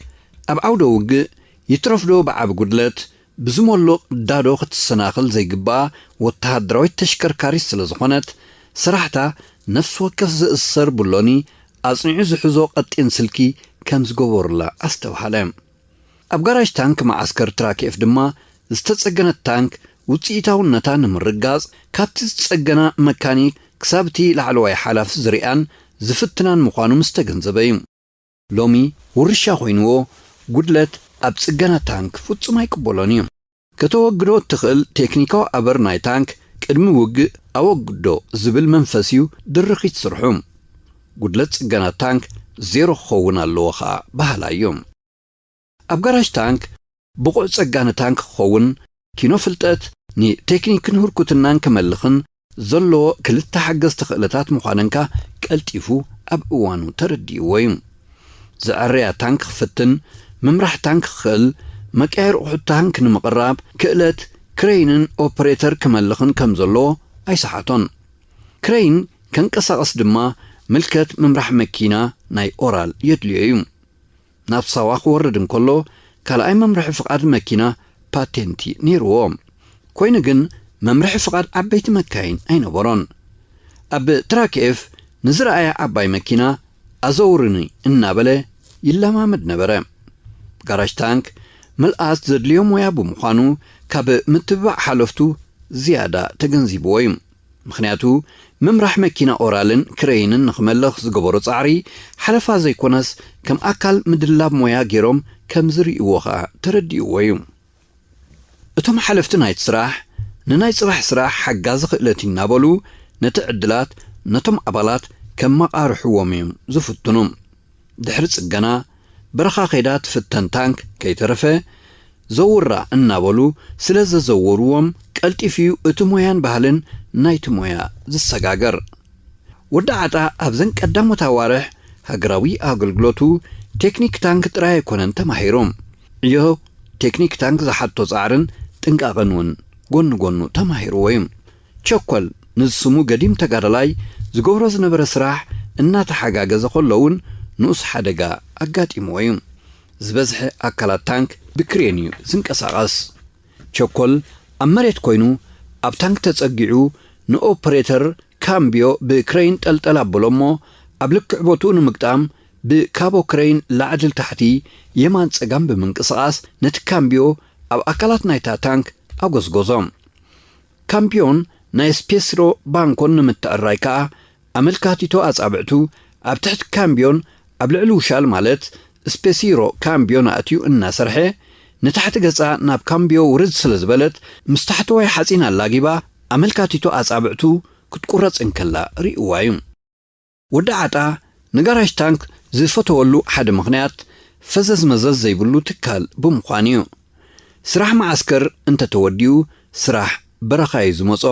ኣብ ዓውደ ውግእ ይትረፍዶ ብዓቢ ጉድለት ብዝመልቕ ዳዶ ክትሰናኸል ዘይግብኣ ወተሃደራዊት ተሽከርካሪት ስለ ዝኾነት፣ ሰራሕታ ነፍሲ ወከፍ ዝእሰር ብሎኒ ኣጽኒዑ ዝሕዞ ቀጢን ስልኪ ከም ዝገበሩላ ኣስተብሃለ። ኣብ ጋራጅ ታንክ መዓስከር ትራኬፍ ድማ ዝተጸገነት ታንክ ውጽኢታውነታ ንምርግጋጽ ካብቲ ዝጸገና መካኒክ ክሳብ እቲ ላዕለዋይ ሓላፊ ዝሪኣን ዝፍትናን ምዃኑ ምስ ተገንዘበ እዩ። ሎሚ ውርሻ ኮይንዎ ጉድለት ኣብ ጽገና ታንክ ፍጹም ኣይቅበሎን እዩ። ከተወግዶ እትኽእል ቴክኒካዊ ኣበር ናይ ታንክ ቅድሚ ውግእ ኣወግዶ ዝብል መንፈስ እዩ ድርኺት ስርሑ። ጉድለት ጽገና ታንክ ዜሮ ክኸውን ኣለዎ ኸኣ በሃላይ እዩ። ኣብ ጋራጅ ታንክ ብቑዕ ጸጋኒ ታንክ ክኸውን ኪኖ ፍልጠት ንቴክኒክን ህርኩትናን ከመልኽን ዘለዎ ክልተ ሓገዝቲ ክእለታት ምዃነንካ ቀልጢፉ ኣብ እዋኑ ተረዲእዎ እዩ። ዘዐርያ ታንክ ክፍትን ምምራሕ ታንክ ክኽእል መቀየሪ ኣቑሑት ታንክ ንምቕራብ ክእለት ክሬይንን ኦፕሬተር ክመልኽን ከም ዘለዎ ኣይሰሓቶን። ክሬይን ከንቀሳቐስ ድማ ምልከት ምምራሕ መኪና ናይ ኦራል የድልዮ እዩ። ናብ ሳዋ ክወርድ እንከሎ ካልኣይ መምርሒ ፍቓድ መኪና ፓቴንቲ ነይርዎ። ኮይኑ ግን መምርሒ ፍቓድ ዓበይቲ መካይን ኣይነበሮን። ኣብ ትራክ ኤፍ ንዝረኣየ ዓባይ መኪና ኣዘውርኒ እናበለ ይለማመድ ነበረ። ጋራጅ ታንክ ምልኣት ዘድልዮ ሞያ ብምዃኑ ካብ ምትብባዕ ሓለፍቱ ዝያዳ ተገንዚብዎ እዩ። ምኽንያቱ ምምራሕ መኪና ኦራልን ክሬይንን ንኽመልኽ ዝገበሮ ጻዕሪ ሓለፋ ዘይኮነስ ከም ኣካል ምድላብ ሞያ ገይሮም ከም ዝርእይዎ ኸኣ ተረዲእዎ እዩ። እቶም ሓለፍቲ ናይቲ ስራሕ ንናይ ጽባሕ ስራሕ ሓጋዚ ክእለት እናበሉ ነቲ ዕድላት ነቶም ኣባላት ከመቓርሕዎም እዮም ዝፍትኑ። ድሕሪ ጽገና በረኻ ከይዳ ትፍተን ታንክ ከይተረፈ ዘውራ እናበሉ ስለ ዘዘወርዎም ቀልጢፉ እዩ እቲ ሞያን ባህልን ናይቲ ሞያ ዝሰጋገር። ወዲ ዓጣ ኣብዘን ቀዳሞት ኣዋርሕ ሃገራዊ ኣገልግሎቱ ቴክኒክ ታንክ ጥራይ ኣይኮነን ተማሂሩ። ዕዮ ቴክኒክ ታንክ ዝሓቶ ጻዕርን ጥንቃቐን እውን ጎኒ ጎኑ ተማሂርዎ እዩ። ቸኮል ንዝስሙ ገዲም ተጋዳላይ ዝገብሮ ዝነበረ ስራሕ እናተሓጋገዘ ከሎ እውን ንኡስ ሓደጋ ኣጋጢምዎ እዩ። ዝበዝሐ ኣካላት ታንክ ብክሬን እዩ ዝንቀሳቐስ። ቸኮል ኣብ መሬት ኮይኑ ኣብ ታንክ ተጸጊዑ ንኦፕሬተር ካምቢዮ ብክሬን ጠልጠል ኣበሎ እሞ ኣብ ልክዕ ቦትኡ ንምግጣም ብካቦ ክሬን ላዕሊ ታሕቲ የማን ጸጋም ብምንቅስቓስ ነቲ ካምቢዮ ኣብ ኣካላት ናይታ ታንክ ኣጎዝጎዞ። ካምቢዮን ናይ ስፔስሮ ባንኮን ንምትዕራይ ከኣ ኣመልካቲቶ ኣጻብዕቱ ኣብ ትሕቲ ካምቢዮን ኣብ ልዕሊ ውሻል ማለት ስፔሲሮ ካምቢዮን ኣእትዩ እናሰርሐ ንታሕቲ ገጻ ናብ ካምቢዮ ውርድ ስለ ዝበለት ምስ ታሕተዋይ ሓጺን ኣላጊባ ኣመልካቲቶ ኣጻብዕቱ ክትቁረጽ እንከላ ርእይዋ እዩ። ወዲ ዓጣ ንጋራጅ ታንክ ዝፈተወሉ ሓደ ምኽንያት ፈዘዝ መዘዝ ዘይብሉ ትካል ብምዃኑ እዩ። ስራሕ መዓስከር እንተተወዲኡ ስራሕ በረኻ እዩ ዝመጾ።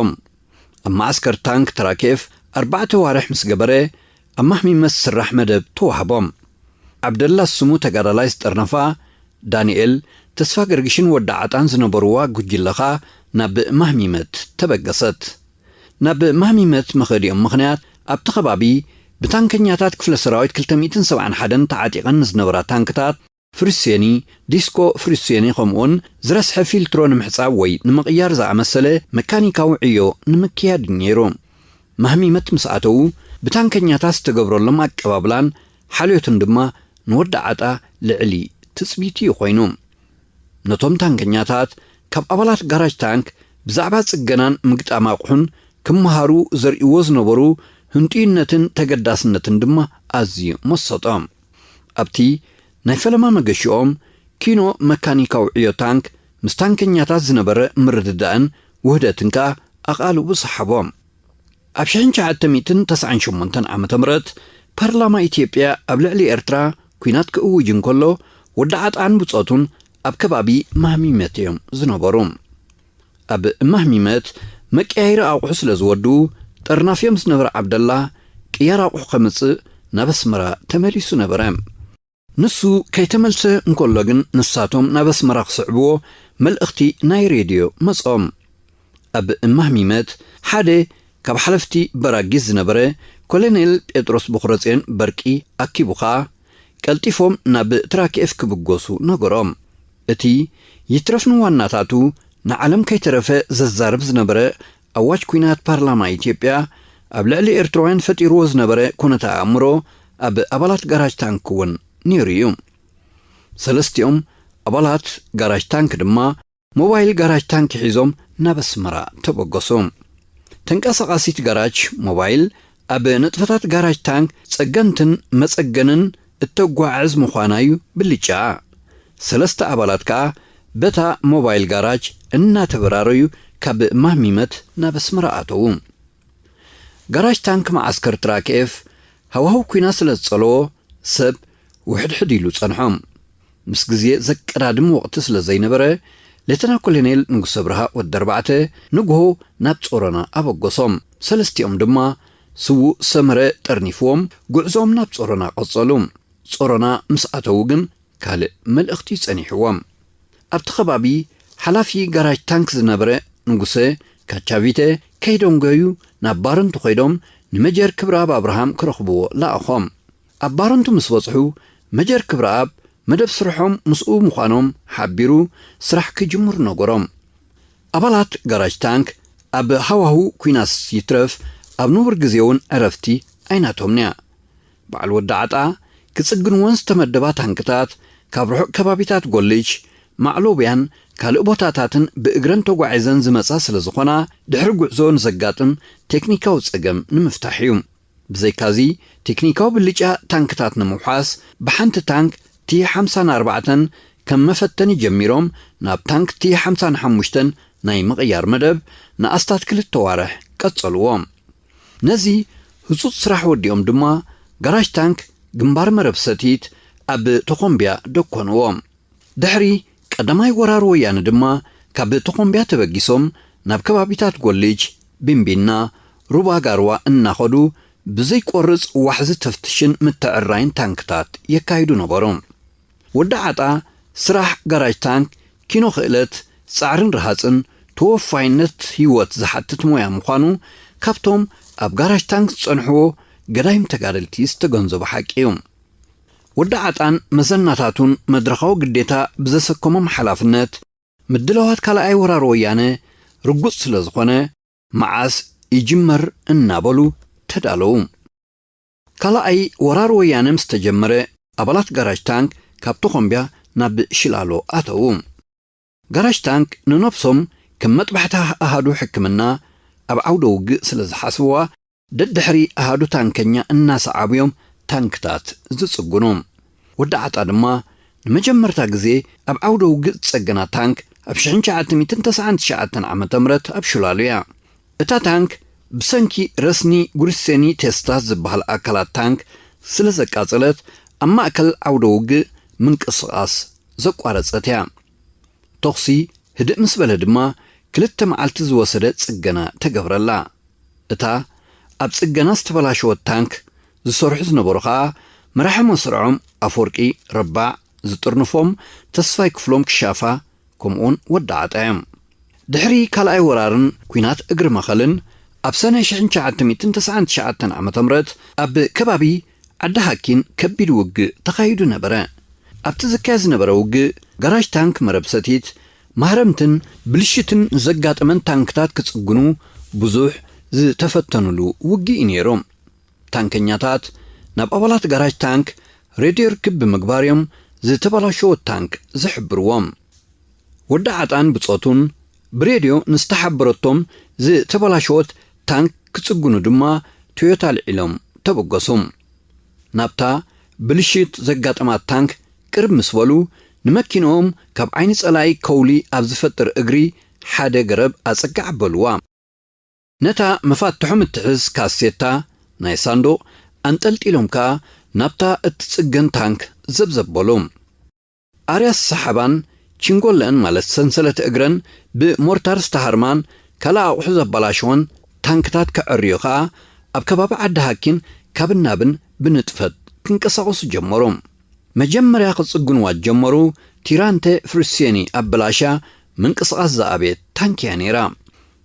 ኣብ መዓስከር ታንክ ትራኬፍ ኣርባዕተ ዋርሕ ምስ ገበረ ኣብ ማህሚመት ዝስራሕ መደብ ተዋህቦ። ዓብደላ ስሙ ተጋዳላይ ዝጠርነፋ ዳንኤል ተስፋ ገርግሽን ወዲ ዓጣን ዝነበርዋ ጉጅለ ኸኣ ናብ ማህሚመት ተበገሰት። ናብ ማህሚመት መኸዲኦም ምኽንያት ኣብቲ ከባቢ ብታንከኛታት ክፍለ ሰራዊት ክልተ ሚእትን ሰብዓን ሓደን ተዓጢቐን ንዝነበራ ታንክታት ፍሩሴኒ፣ ዲስኮ ፍሩሴኒ፣ ከምኡውን ዝረስሐ ፊልትሮ ንምሕጻብ ወይ ንምቕያር ዝኣመሰለ መካኒካዊ ዕዮ ንምክያድ ነይሩ። ማህሚመት ምስ ኣተዉ፣ ብታንከኛታት ዝተገብረሎም ኣቀባብላን ሓልዮትን ድማ ንወዲ ዓጣ ልዕሊ ትጽቢቱ እዩ ኮይኑ። ነቶም ታንከኛታት ካብ ኣባላት ጋራጅ ታንክ ብዛዕባ ጽገናን ምግጣም ኣቑሑን ክመሃሩ ዘርእይዎ ዝነበሩ ህንጡይነትን ተገዳስነትን ድማ ኣዝዩ መሰጦም። ኣብቲ ናይ ፈለማ መገሽኦም፣ ኪኖ መካኒካዊ ዕዮ ታንክ ምስ ታንከኛታት ዝነበረ ምርድዳእን ውህደትን ከኣ ኣቓልቡ ሰሓቦም። ኣብ ሽሕን ትሽዓተ ሚእትን ተስዓን ሸሞንተን ዓመተ ምህረት ፓርላማ ኢትዮጵያ ኣብ ልዕሊ ኤርትራ ኲናት ክእውጅ እንከሎ፣ ወዲ ዓጣን ብጾቱን ኣብ ከባቢ ማህሚመት እዮም ዝነበሩ። ኣብ ማህሚመት መቀያየሪ ኣቑሑ ስለ ዝወድኡ፣ ጠርናፍዮም ዝነበረ ዓብደላ ቅያር ኣቑሑ ከምጽእ ናብ ኣስመራ ተመሊሱ ነበረ። ንሱ ከይተመልሰ እንከሎ ግን፣ ንሳቶም ናብ ኣስመራ ክስዕብዎ መልእኽቲ ናይ ሬድዮ መጾም። ኣብ ማህሚመት ሓደ ካብ ሓለፍቲ በራጊስ ዝነበረ ኮሎኔል ጴጥሮስ በኹረጽዮን በርቂ ኣኪቡ ኸኣ፣ ቀልጢፎም ናብ ትራክኤፍ ክብገሱ ነገሮም። እቲ ይትረፍ ንዋናታቱ ንዓለም ከይተረፈ ዘዛርብ ዝነበረ ኣዋጅ ኲናት ፓርላማ ኢትዮጵያ፣ ኣብ ልዕሊ ኤርትራውያን ፈጢርዎ ዝነበረ ኩነተ ኣእምሮ ኣብ ኣባላት ጋራጅ ታንክ እውን ነይሩ እዩ። ሰለስቲኦም ኣባላት ጋራጅ ታንክ ድማ ሞባይል ጋራጅ ታንክ ሒዞም ናብ ኣስመራ ተበገሱ። ተንቀሳቓሲት ጋራጅ ሞባይል ኣብ ንጥፈታት ጋራጅ ታንክ ጸገንትን መጸገንን እተጓዓዕዝ ምዃና እዩ ብልጫ። ሰለስተ ኣባላት ከኣ በታ ሞባይል ጋራጅ እናተበራረዩ ካብ ማህሚመት ናብ ኣስመራ ኣተዉ። ጋራጅ ታንክ መዓስከር ትራክኤፍ ሃዋህው ኲናት ስለ ዝጸለዎ፣ ሰብ ውሕድሕድ ኢሉ ጸንሖም። ምስ ግዜ ዘቀዳድም ወቕቲ ስለ ዘይነበረ፣ ሌተና ኮሎኔል ንጉሰ ብርሃ ወዲ ኣርባዕተ ንግሆ ናብ ጾሮና ኣበገሶም። ሰለስቲኦም ድማ ስዉእ ሰመረ ጠርኒፍዎም፣ ጉዕዞኦም ናብ ጾሮና ቀጸሉ። ጾሮና ምስ ኣተዉ ግን ካልእ መልእኽቲ ጸኒሕዎም። ኣብቲ ከባቢ ሓላፊ ጋራጅ ታንክ ዝነበረ ንጉሰ ካቻቪተ ከይደንጎዩ ናብ ባረንቱ ከይዶም ንመጀር ክብረኣብ ኣብርሃም ክረኽብዎ ለኣኾም። ኣብ ባረንቱ ምስ በጽሑ፣ መጀር ክብረኣብ መደብ ስርሖም ምስኡ ምዃኖም ሓቢሩ ስራሕ ክጅምሩ ነገሮም። ኣባላት ጋራጅ ታንክ ኣብ ሃዋሁ ኲናት ይትረፍ ኣብ ንቡር ግዜ እውን ዕረፍቲ ኣይናቶምን'ያ። በዓል ወዲ ዓጣ ክጽግንወን ዝተመደባ ታንክታት ካብ ርሑቕ ከባቢታት ጎልጅ፣ ማዕሎብያን ካልእ ቦታታትን ብእግረን ተጓዒዘን ዝመጻ ስለ ዝኾና፣ ድሕሪ ጉዕዞ ንዘጋጥም ቴክኒካዊ ጸገም ንምፍታሕ እዩ። ብዘይካዚ፣ ቴክኒካዊ ብልጫ ታንክታት ንምውሓስ፣ ብሓንቲ ታንክ ቲ ሓምሳን ኣርባዕተን ከም መፈተኒ ጀሚሮም፣ ናብ ታንክ ቲ ሓምሳን ሓሙሽተን ናይ ምቕያር መደብ ንኣስታት ክልተ ዋርሕ ቀጸልዎ። ነዚ ህጹጽ ስራሕ ወዲኦም ድማ፣ ጋራጅ ታንክ ግንባር መረብ ሰቲት ኣብ ተኾምብያ ደኮንዎ። ድሕሪ ቀዳማይ ወራር ወያነ ድማ፣ ካብ ተኾምብያ ተበጊሶም ናብ ከባቢታት ጎልጅ፣ ቢምቢና፣ ሩባ ጋርዋ እናኸዱ ብዘይቆርጽ ዋሕዚ ተፍትሽን ምትዕራይን ታንክታት የካይዱ ነበሩ። ወዲ ዓጣ ስራሕ ጋራጅ ታንክ ኪኖ ክእለት፣ ጻዕርን ርሃጽን ተወፋይነት ህይወት ዝሓትት ሞያ ምዃኑ ካብቶም ኣብ ጋራጅ ታንክ ዝጸንሕዎ ገዳይም ተጋደልቲ ዝተገንዘቦ ሓቂ እዩ። ወዲ ዓጣን መዘናታቱን መድረኻዊ ግዴታ ብዘሰከሞም ሓላፍነት፣ ምድላዋት ካልኣይ ወራር ወያነ ርጉጽ ስለ ዝኾነ፣ መዓስ ይጅመር እናበሉ ተዳለዉ። ካልኣይ ወራር ወያነ ምስ ተጀመረ፣ ኣባላት ጋራጅ ታንክ ካብ ተኾምብያ ናብ ሽላሎ ኣተዉ። ጋራጅ ታንክ ንነብሶም ከም መጥባሕቲ ኣሃዱ ሕክምና ኣብ ዓውደ ውግእ ስለ ዝሓስብዋ፣ ደድሕሪ ኣሃዱ ታንከኛ እናሰዓቡ እዮም ታንክታት ዝጽግኑ። ወዲ ዓጣ ድማ ንመጀመርታ ግዜ ኣብ ዓውደ ውግእ ዝጸገና ታንክ ኣብ ሽሕን ትሽዓተ ሚእትን ተስዓን ትሽዓተን ዓመተ ምህረት ኣብ ሽላሎ እያ። እታ ታንክ ብሰንኪ ረስኒ ጉሪሴኒ ቴስታ ዝበሃል ኣካላት ታንክ ስለ ዘቃጸለት፣ ኣብ ማእከል ዓውደ ውግእ ምንቅስቓስ ዘቋረጸት እያ። ተኹሲ ህድእ ምስ በለ ድማ፣ ክልተ መዓልቲ ዝወሰደ ጽገና ተገብረላ። እታ ኣብ ጽገና ዝተበላሸወት ታንክ ዝሰርሑ ዝነበሩ ኸኣ፣ መራሒ መስርዖም ኣፈወርቂ ረባዕ፣ ዝጥርንፎም ተስፋይ ክፍሎም ክሻፋ፣ ከምኡውን ወዲ ዓጣ እዮም። ድሕሪ ካልኣይ ወራርን ኲናት እግሪ መኸልን፣ ኣብ ሰነ ሽሕን ትሽዓተ ሚእትን ተስዓን ትሽዓተን ዓመተ ምህረት ኣብ ከባቢ ዓዲ ሃኪን ከቢድ ውግእ ተኻይዱ ነበረ። ኣብቲ ዝካየድ ዝነበረ ውግእ፣ ጋራጅ ታንክ መረብ ሰቲት፣ ማህረምትን ብልሽትን ዘጋጠመን ታንክታት ክጽግኑ ብዙሕ ዝተፈተኑሉ ውግእ እዩ ነይሩ። ታንከኛታት ናብ ኣባላት ጋራጅ ታንክ ሬድዮ ርክብ ብምግባር እዮም ዝተበላሸወት ታንክ ዝሕብርዎም። ወዲ ዓጣን ብጾቱን ብሬድዮ ንዝተሓበረቶም ዝተበላሸወት ታንክ ክጽግኑ ድማ ቶዮታ ልዒሎም ተበገሱ። ናብታ ብልሽት ዘጋጠማት ታንክ ቅርብ ምስ በሉ፣ ንመኪንኦም ካብ ዓይኒ ጸላኢ ከውሊ ኣብ ዝፈጥር እግሪ ሓደ ገረብ ኣጸጋዕ በልዋ። ነታ መፋትሖም እትሕዝ ካሴታ ናይ ሳንዱቕ ኣንጠልጢሎም ከኣ ናብታ እትጽገን ታንክ ዘብዘብ በሉ። ኣርያስ ሰሓባን ቺንጎለአን፣ ማለት ሰንሰለት እግረን ብሞርታር ዝተሃርማን ካልእ ኣቑሑ ዘበላሸወን ታንክታት ከዐርዩ ከኣ ኣብ ከባቢ ዓዲ ሃኪን ካብን ናብን ብንጥፈት ክንቀሳቐሱ ጀመሩ። መጀመርያ ክጽግንዋ ዝጀመሩ ቲራንተ ፍሩሴኒ ኣበላሽያ ምንቅስቓስ ዝኣበየት ታንኪ እያ ነይራ።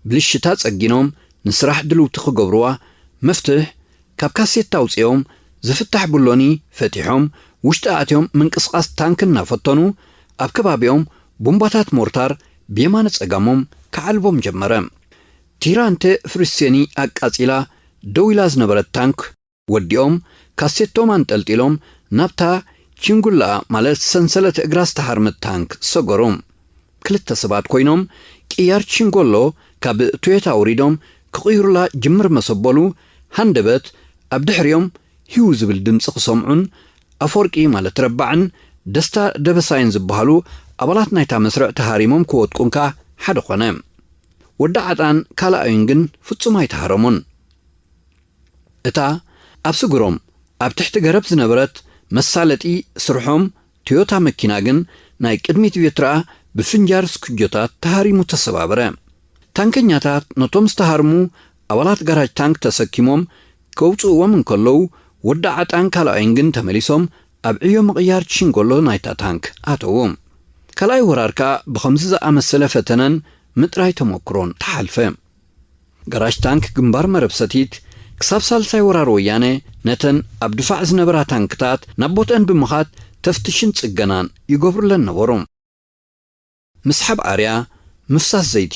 ብልሽታ ጸጊኖም ንስራሕ ድልውቲ ክገብርዋ መፍትሕ ካብ ካሴታ ኣውጺኦም ዝፍታሕ ብሎኒ ፈቲሖም ውሽጢ ኣትዮም ምንቅስቓስ ታንክ እናፈተኑ ኣብ ከባቢኦም ቡምባታት ሞርታር ብየማነ ጸጋሞም ክዓልቦም ጀመረ። ቲራንተ ፍሩሴኒ ኣቃጺላ ደው ኢላ ዝነበረት ታንክ ወዲኦም ካሴቶም ኣንጠልጢሎም ናብታ ቺንጉላ ማለት ሰንሰለት እግራ ዝተሃርመት ታንክ ሰገሩ። ክልተ ሰባት ኮይኖም ቅያር ቺንጎሎ ካብ ቶዮታ ኣውሪዶም ክቕይሩላ ጅምር መሰበሉ ሃንደበት ኣብ ድሕሪኦም ሂው ዝብል ድምፂ ክሰምዑን ኣፈወርቂ ማለት ረባዕን ደስታ ደበሳይን ዝበሃሉ ኣባላት ናይታ መስርዕ ተሃሪሞም ክወድቁንካ ሓደ ኮነ። ወዲ ዓጣን ካልኣዩን ግን ፍጹም ኣይተሃረሙን። እታ ኣብ ስግሮም ኣብ ትሕቲ ገረብ ዝነበረት መሳለጢ ስርሖም ቶዮታ መኪና ግን ናይ ቅድሚት ቬትራኣ ብፍንጃር ስኩጆታት ተሃሪሙ ተሰባበረ። ታንከኛታት ነቶም ዝተሃርሙ ኣባላት ጋራጅ ታንክ ተሰኪሞም ከውጽእዎም እንከለዉ፣ ወዲ ዓጣን ካልኣይን ግን ተመሊሶም ኣብ ዕዮ ምቕያር ቺንጎሎ ናይታ ታንክ ኣተዉ። ካልኣይ ወራር ከኣ ብኸምዚ ዝኣመሰለ ፈተነን ምጥራይ ተመክሮን ተሓልፈ። ጋራጅ ታንክ ግንባር መረብ ሰቲት ክሳብ ሳልሳይ ወራር ወያነ ነተን ኣብ ድፋዕ ዝነበራ ታንክታት ናብ ቦትአን ብምኻድ ተፍትሽን ጽገናን ይገብሩለን ነበሩ። ምስሓብ ኣርያ፣ ምፍሳስ ዘይቲ፣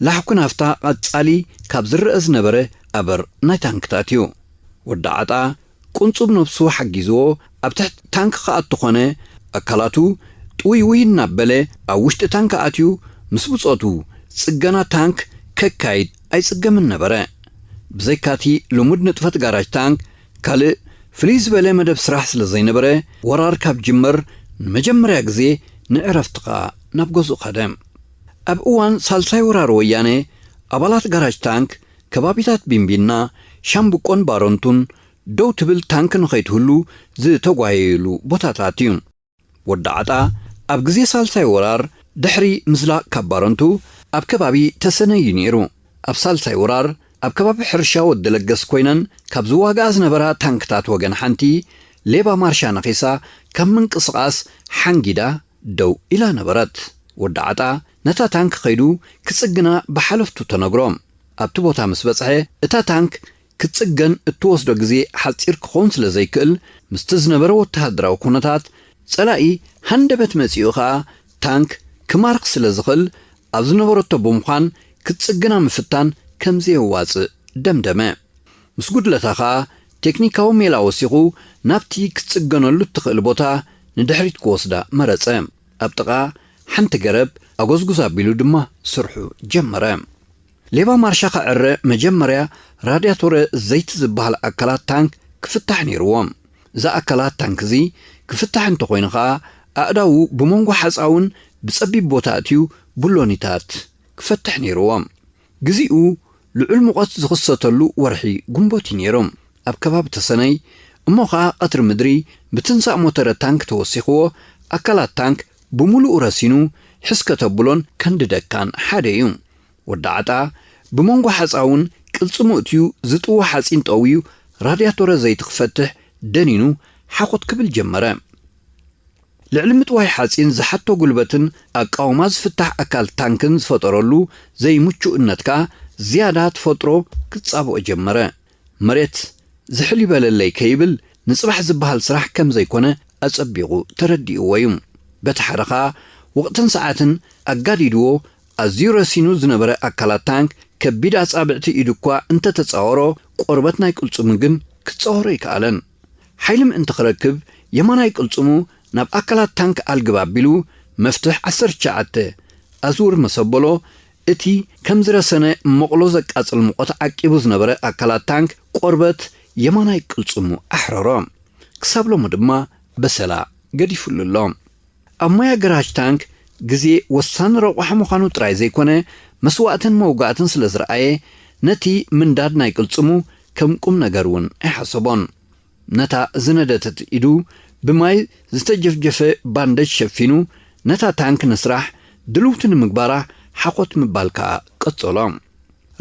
ላሕኩ ናፍታ ቀጻሊ ካብ ዝረአ ዝነበረ ኣበር ናይ ታንክታት እዩ። ወዲ ዓጣ ቁንጹብ ነብሱ ሓጊዝዎ ኣብ ትሕቲ ታንክ ክኣቱ ኾነ፣ ኣካላቱ ጥውይውይ እናበለ ኣብ ውሽጢ ታንክ ኣትዩ ምስ ብጾቱ ጽገና ታንክ ከካይድ ኣይጽገምን ነበረ። ብዘይካቲ ልሙድ ንጥፈት ጋራጅ ታንክ ካልእ ፍልይ ዝበለ መደብ ስራሕ ስለ ዘይነበረ፣ ወራር ካብ ጅመር ንመጀመርያ ግዜ ንዕረፍቲ ኸኣ ናብ ገዝኡ ከደ። ኣብ እዋን ሳልሳይ ወራር ወያነ ኣባላት ጋራጅ ታንክ ከባቢታት ቢንቢና፣ ሻምብቆን ባረንቱን ደው ትብል ታንክ ንኸይትህሉ ዝተጓየየሉ ቦታታት እዩ። ወዲ ዓጣ ኣብ ግዜ ሳልሳይ ወራር ድሕሪ ምዝላቕ ካብ ባረንቱ ኣብ ከባቢ ተሰነይ እዩ ነይሩ። ኣብ ሳልሳይ ወራር ኣብ ከባቢ ሕርሻ ወዲ ለገስ ኮይነን ካብ ዝዋግኣ ዝነበራ ታንክታት ወገን ሓንቲ ሌባ ማርሻ ነኺሳ ካብ ምንቅስቓስ ሓንጊዳ ደው ኢላ ነበረት። ወዲ ዓጣ ነታ ታንክ ከይዱ ክጽግና ብሓለፍቱ ተነግሮ። ኣብቲ ቦታ ምስ በጽሐ እታ ታንክ ክትጽገን እትወስዶ ግዜ ሓጺር ክኸውን ስለ ዘይክእል፣ ምስቲ ዝነበረ ወተሃደራዊ ኩነታት፣ ጸላኢ ሃንደበት መጺኡ ኸኣ ታንክ ክማርኽ ስለ ዝኽእል፣ ኣብ ዝነበረቶ ብምዃን ክትጽግና ምፍታን ከም ዘየዋጽእ ደምደመ። ምስ ጉድለታ ኸኣ ቴክኒካዊ ሜላ ወሲኹ ናብቲ ክትጽገነሉ እትኽእል ቦታ ንድሕሪት ክወስዳ መረጸ። ኣብ ጥቓ ሓንቲ ገረብ ኣጎዝጉዝ ኣቢሉ ድማ ስርሑ ጀመረ። ሌባ ማርሻ ከዕረ መጀመርያ ራድያቶረ ዘይቲ ዝበሃል ኣካላት ታንክ ክፍታሕ ነይርዎ። እዚ ኣካላት ታንክ እዚ ክፍታሕ እንተኾይኑ ኸኣ ኣእዳዉ ብመንጎ ሓጻውን ብጸቢብ ቦታ ኣትዩ ብሎኒታት ክፈትሕ ነይርዎ። ግዜኡ ልዑል ሙቐት ዝኽሰተሉ ወርሒ ጉንቦት እዩ ነይሩ። ኣብ ከባቢ ተሰነይ እሞ ኸኣ ቀትሪ ምድሪ ብትንሳእ ሞተረ ታንክ ተወሲኽዎ ኣካላት ታንክ ብምሉኡ ረሲኑ ሕስ ከተብሎን ከንድደካን ሓደ እዩ። ወዲ ዓጣ ብመንጎ ሓጻውን ቅልጽሙ እትዩ ዝጥዎ ሓጺን ጠውዩ ራድያቶረ ዘይቲ ክፈትሕ ደኒኑ ሓኾት ክብል ጀመረ። ልዕሊ ምጥዋይ ሓጺን ዝሓቶ ጉልበትን ኣቃውማ ዝፍታሕ ኣካል ታንክን ዝፈጠረሉ ዘይምቹእነት ከኣ ዝያዳ ተፈጥሮ ክጻብኦ ጀመረ። መሬት ዝሕል ይበለለይ ከይብል ንጽባሕ ዝበሃል ስራሕ ከም ዘይኮነ ኣጸቢቑ ተረዲእዎ እዩ። በቲ ሓደ ኸኣ ወቕትን ሰዓትን ኣጋዲድዎ ኣዝዩ ረሲኑ ዝነበረ ኣካላት ታንክ ከቢድ ኣጻብዕቲ ኢዱ እኳ እንተተጻወሮ፣ ቆርበት ናይ ቅልጽሙ ግን ክጻወሮ ኣይከኣለን። ሓይሊ ምእንቲ ክረክብ የማናይ ቅልጽሙ ናብ ኣካላት ታንክ ኣልግብ ኣቢሉ መፍትሕ ዓሰርተ ትሽዓተ ኣዝውር መሰበሎ እቲ ከም ዝረሰነ መቕሎ ዘቃጽል ሙቐት ዓቂቡ ዝነበረ ኣካላት ታንክ ቆርበት የማናይ ቅልጽሙ ኣሕረሮ። ክሳብ ሎሚ ድማ በሰላ ገዲፉሉ ኣሎ። ኣብ ሞያ ገራጅ ታንክ ግዜ ወሳኒ ረቑሒ ምዃኑ ጥራይ ዘይኮነ፣ መስዋእትን መውጋእትን ስለ ዝረኣየ፣ ነቲ ምንዳድ ናይ ቅልጽሙ ከም ቁም ነገር እውን ኣይሓሰቦን። ነታ ዝነደተት ኢዱ ብማይ ዝተጀፍጀፈ ባንደጅ ሸፊኑ፣ ነታ ታንክ ንስራሕ ድልውቲ ንምግባራ ሓኾት ምባል ከኣ ቀጸሎ።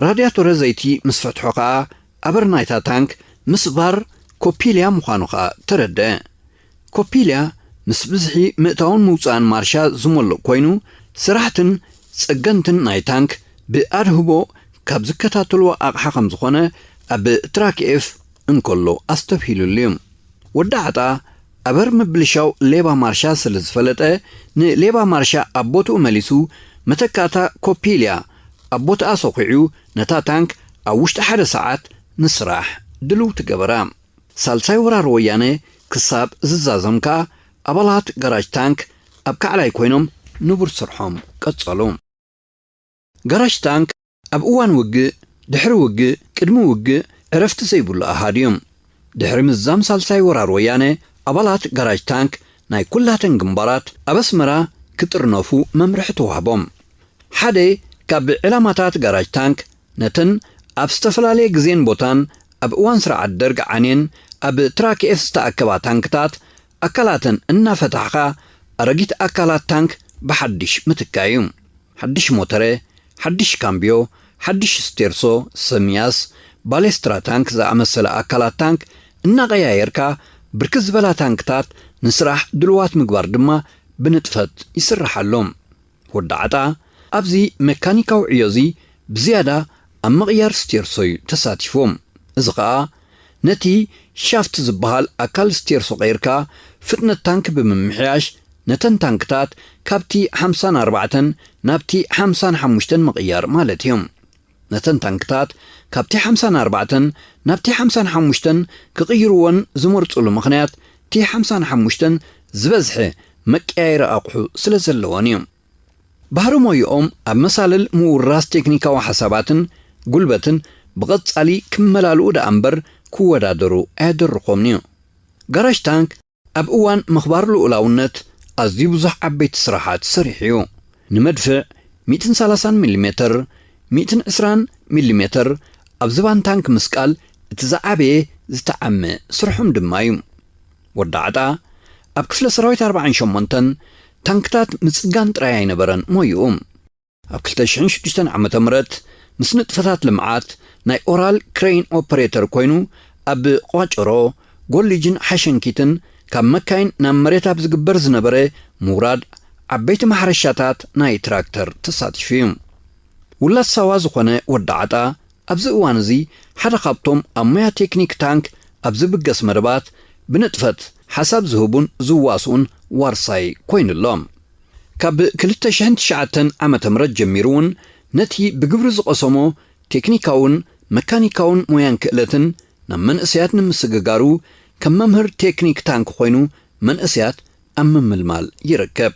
ራድያቶረ ዘይቲ ምስ ፈትሖ ከኣ ኣበር ናይታ ታንክ ምስባር ኮፒልያ ምዃኑ ከኣ ተረድአ። ኮፒልያ ምስ ብዝሒ ምእታውን ምውጻእን ማርሻ ዝመልእ ኮይኑ፣ ስራሕትን ጸገንትን ናይ ታንክ ብኣድህቦ ካብ ዝከታተልዎ ኣቕሓ ከም ዝኾነ ኣብ ትራክ ኤፍ እንከሎ ኣስተብሂሉሉ እዩ። ወዲ ዓጣ ኣበር ምብልሻው ሌባ ማርሻ ስለ ዝፈለጠ፣ ንሌባ ማርሻ ኣብ ቦትኡ መሊሱ፣ መተካእታ ኮፒልያ ኣብ ቦትኣ ሰኹዑ፣ ነታ ታንክ ኣብ ውሽጢ ሓደ ሰዓት ንስራሕ ድልው ትገበራ። ሳልሳይ ወራር ወያነ ክሳብ ዝዛዘም ከኣ፣ ኣባላት ጋራጅ ታንክ ኣብ ካዕላይ ኮይኖም ንቡር ስርሖም ቀጸሉ። ጋራጅ ታንክ ኣብ እዋን ውግእ፣ ድሕሪ ውግእ፣ ቅድሚ ውግእ ዕረፍቲ ዘይብሉ ኣሃዱ እዩ። ድሕሪ ምዝዛም ሳልሳይ ወራር ወያነ፣ ኣባላት ጋራጅ ታንክ ናይ ኩላተን ግንባራት ኣብ ኣስመራ ክጥርነፉ መምርሒ ተዋህቦም። ሓደ ካብ ዕላማታት ጋራጅ ታንክ፣ ነተን ኣብ ዝተፈላለየ ግዜን ቦታን ኣብ እዋን ስርዓት ደርግ ዓንየን ኣብ ትራክ ኤፍ ዝተኣከባ ታንክታት ኣካላተን እናፈታሕኻ፣ ኣረጊት ኣካላት ታንክ ብሓድሽ ምትካእ እዩ። ሓድሽ ሞተረ፣ ሓድሽ ካምብዮ፣ ሓድሽ ስቴርሶ፣ ሰሚያስ፣ ባሌስትራ ታንክ ዝኣመሰለ ኣካላት ታንክ እናቐያየርካ፣ ብርክት ዝበላ ታንክታት ንስራሕ ድልዋት ምግባር ድማ ብንጥፈት ይስርሓሎም። ወዲ ዓጣ ኣብዚ መካኒካዊ ዕዮ እዚ ብዝያዳ ኣብ ምቕያር ስቴርሶ እዩ ተሳቲፉ። እዚ ኸኣ ነቲ ሻፍት ዝበሃል ኣካል ስቴርሶ ቀይርካ ፍጥነት ታንክ ብምምሕያሽ፣ ነተን ታንክታት ካብቲ ሓምሳን ኣርባዕተን ናብቲ ሓምሳን ሓሙሽተን ምቕያር ማለት እዩ። ነተን ታንክታት ካብቲ ሓምሳን ኣርባዕተን ናብቲ ሓምሳን ሓሙሽተን ክቕይርወን ዝመርጹሉ ምኽንያት፣ እቲ ሓምሳን ሓሙሽተን ዝበዝሐ መቀያየሪ ኣቑሑ ስለ ዘለወን እዩ። ባህሪ ሞይኦም ኣብ መሳልል ምውራስ ቴክኒካዊ ሓሳባትን ጉልበትን ብቐጻሊ ክመላልኡ ደኣ እምበር ክወዳደሩ ኣየደርኾምን እዩ። ጋራጅ ታንክ ኣብ እዋን ምኽባር ልኡላውነት ኣዝዩ ብዙሕ ዓበይቲ ስራሓት ሰሪሑ እዩ። ንመድፍዕ ሚእትን ሰላሳን ሚሊሜተር፣ ሚእትን ዕስራን ሚሊሜተር ኣብ ዝባን ታንክ ምስቃል እቲ ዝዓበየ ዝተዓመ ስርሖም ድማ እዩ። ወዲ ዓጣ ኣብ ክፍለ ሰራዊት ኣርባዓን ሸሞንተን ታንክታት ምጽጋን ጥራይ ኣይነበረን ሞይኡ። ኣብ ክልተ ሽሕን ሽዱሽተን ዓመተ ምህረት ምስ ንጥፈታት ልምዓት ናይ ኦራል ክሬን ኦፐሬተር ኮይኑ ኣብ ቋጨሮ፣ ጎሊጅን ሓሸንኪትን ካብ መካይን ናብ መሬት ኣብ ዝግበር ዝነበረ ምውራድ ዓበይቲ ማሕረሻታት ናይ ትራክተር ተሳቲፉ እዩ። ውላድ ሳዋ ዝኾነ ወዲ ዓጣ ኣብዚ እዋን እዚ ሓደ ካብቶም ኣብ ሞያ ቴክኒክ ታንክ ኣብ ዝብገስ መደባት ብንጥፈት ሓሳብ ዝህቡን ዝዋስኡን ዋርሳይ ኮይኑ ኣሎ። ካብ ክልተ ሽሕን ትሽዓተን ዓመተ ምህረት ጀሚሩ እውን ነቲ ብግብሪ ዝቐሰሞ ቴክኒካውን መካኒካውን ሞያን ክእለትን ናብ መንእሰያት ንምስግጋሩ ከም መምህር ቴክኒክ ታንክ ኮይኑ መንእሰያት ኣብ ምምልማል ይርከብ።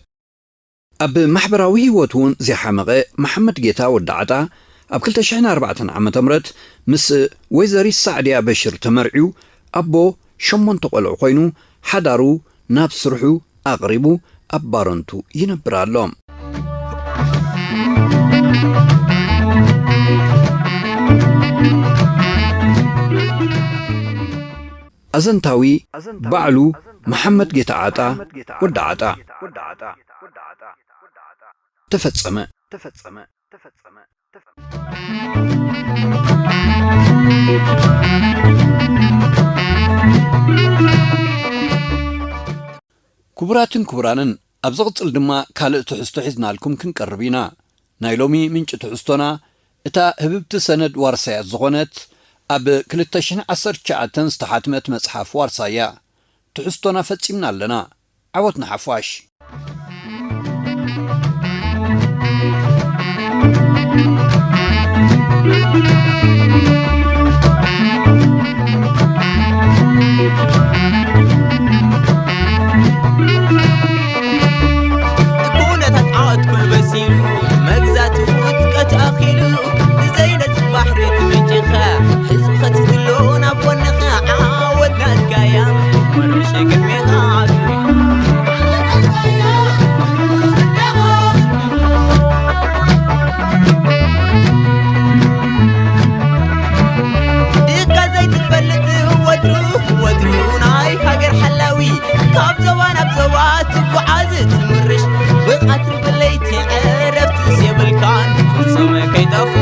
ኣብ ማሕበራዊ ህይወቱ እውን ዘይሓመቐ መሓመድ ጌታ ወዲ ዓጣ ኣብ ክልተ ሽሕን ኣርባዕተን ዓመተ ምህረት ምስ ወይዘሪት ሳዕድያ በሽር ተመርዕዩ ኣቦ ሸሞንተ ቆልዑ ኮይኑ ሓዳሩ ናብ ስርሑ ኣቕሪቡ ኣብ ባረንቱ ይነብር ኣሎ። ኣዘንታዊ ባዕሉ መሓመድ ጌታ ዓጣ ወዲ ዓጣ ተፈጸመ። ክቡራትን ክቡራንን፣ ኣብ ዝቕጽል ድማ ካልእ ትሕዝቶ ሒዝናልኩም ክንቀርብ ኢና። ናይ ሎሚ ምንጪ ትሕዝቶና እታ ህብብቲ ሰነድ ዋርሳያት ዝኾነት ኣብ ክልተ ሽሕን ዓሰርተ ትሽዓተን ዝተሓትመት መጽሓፍ ዋርሳያ። ትሕዝቶና ፈጺምና ኣለና። ዓወት ንሓፋሽ! ኩነታት ዓወት ኩሉ በሲሉ፣ መግዛእቲ ውድቀት ኣኺሉ፣ ብዘይነጽፍ ባሕሪ ትምንጭኻ፣ ህዝቢ ኸቲትሎ ናብ ጎንኻ፣ ዓወት ናትካያ፣ ወርሽ ቅድሜኻ ዓቢ። ድካ ዘይትፈልጥ ወትሩ፣ ወትሩ ናይ ሃገር ሓላዊ፣ ካብ ዞባ ናብ ዞባ ትጓዓዝ ትምርሽ፣ ብቐትሪ ብለይቲ ዕረፍቲ የብልካን፣ ፍጹም ከይጠፉ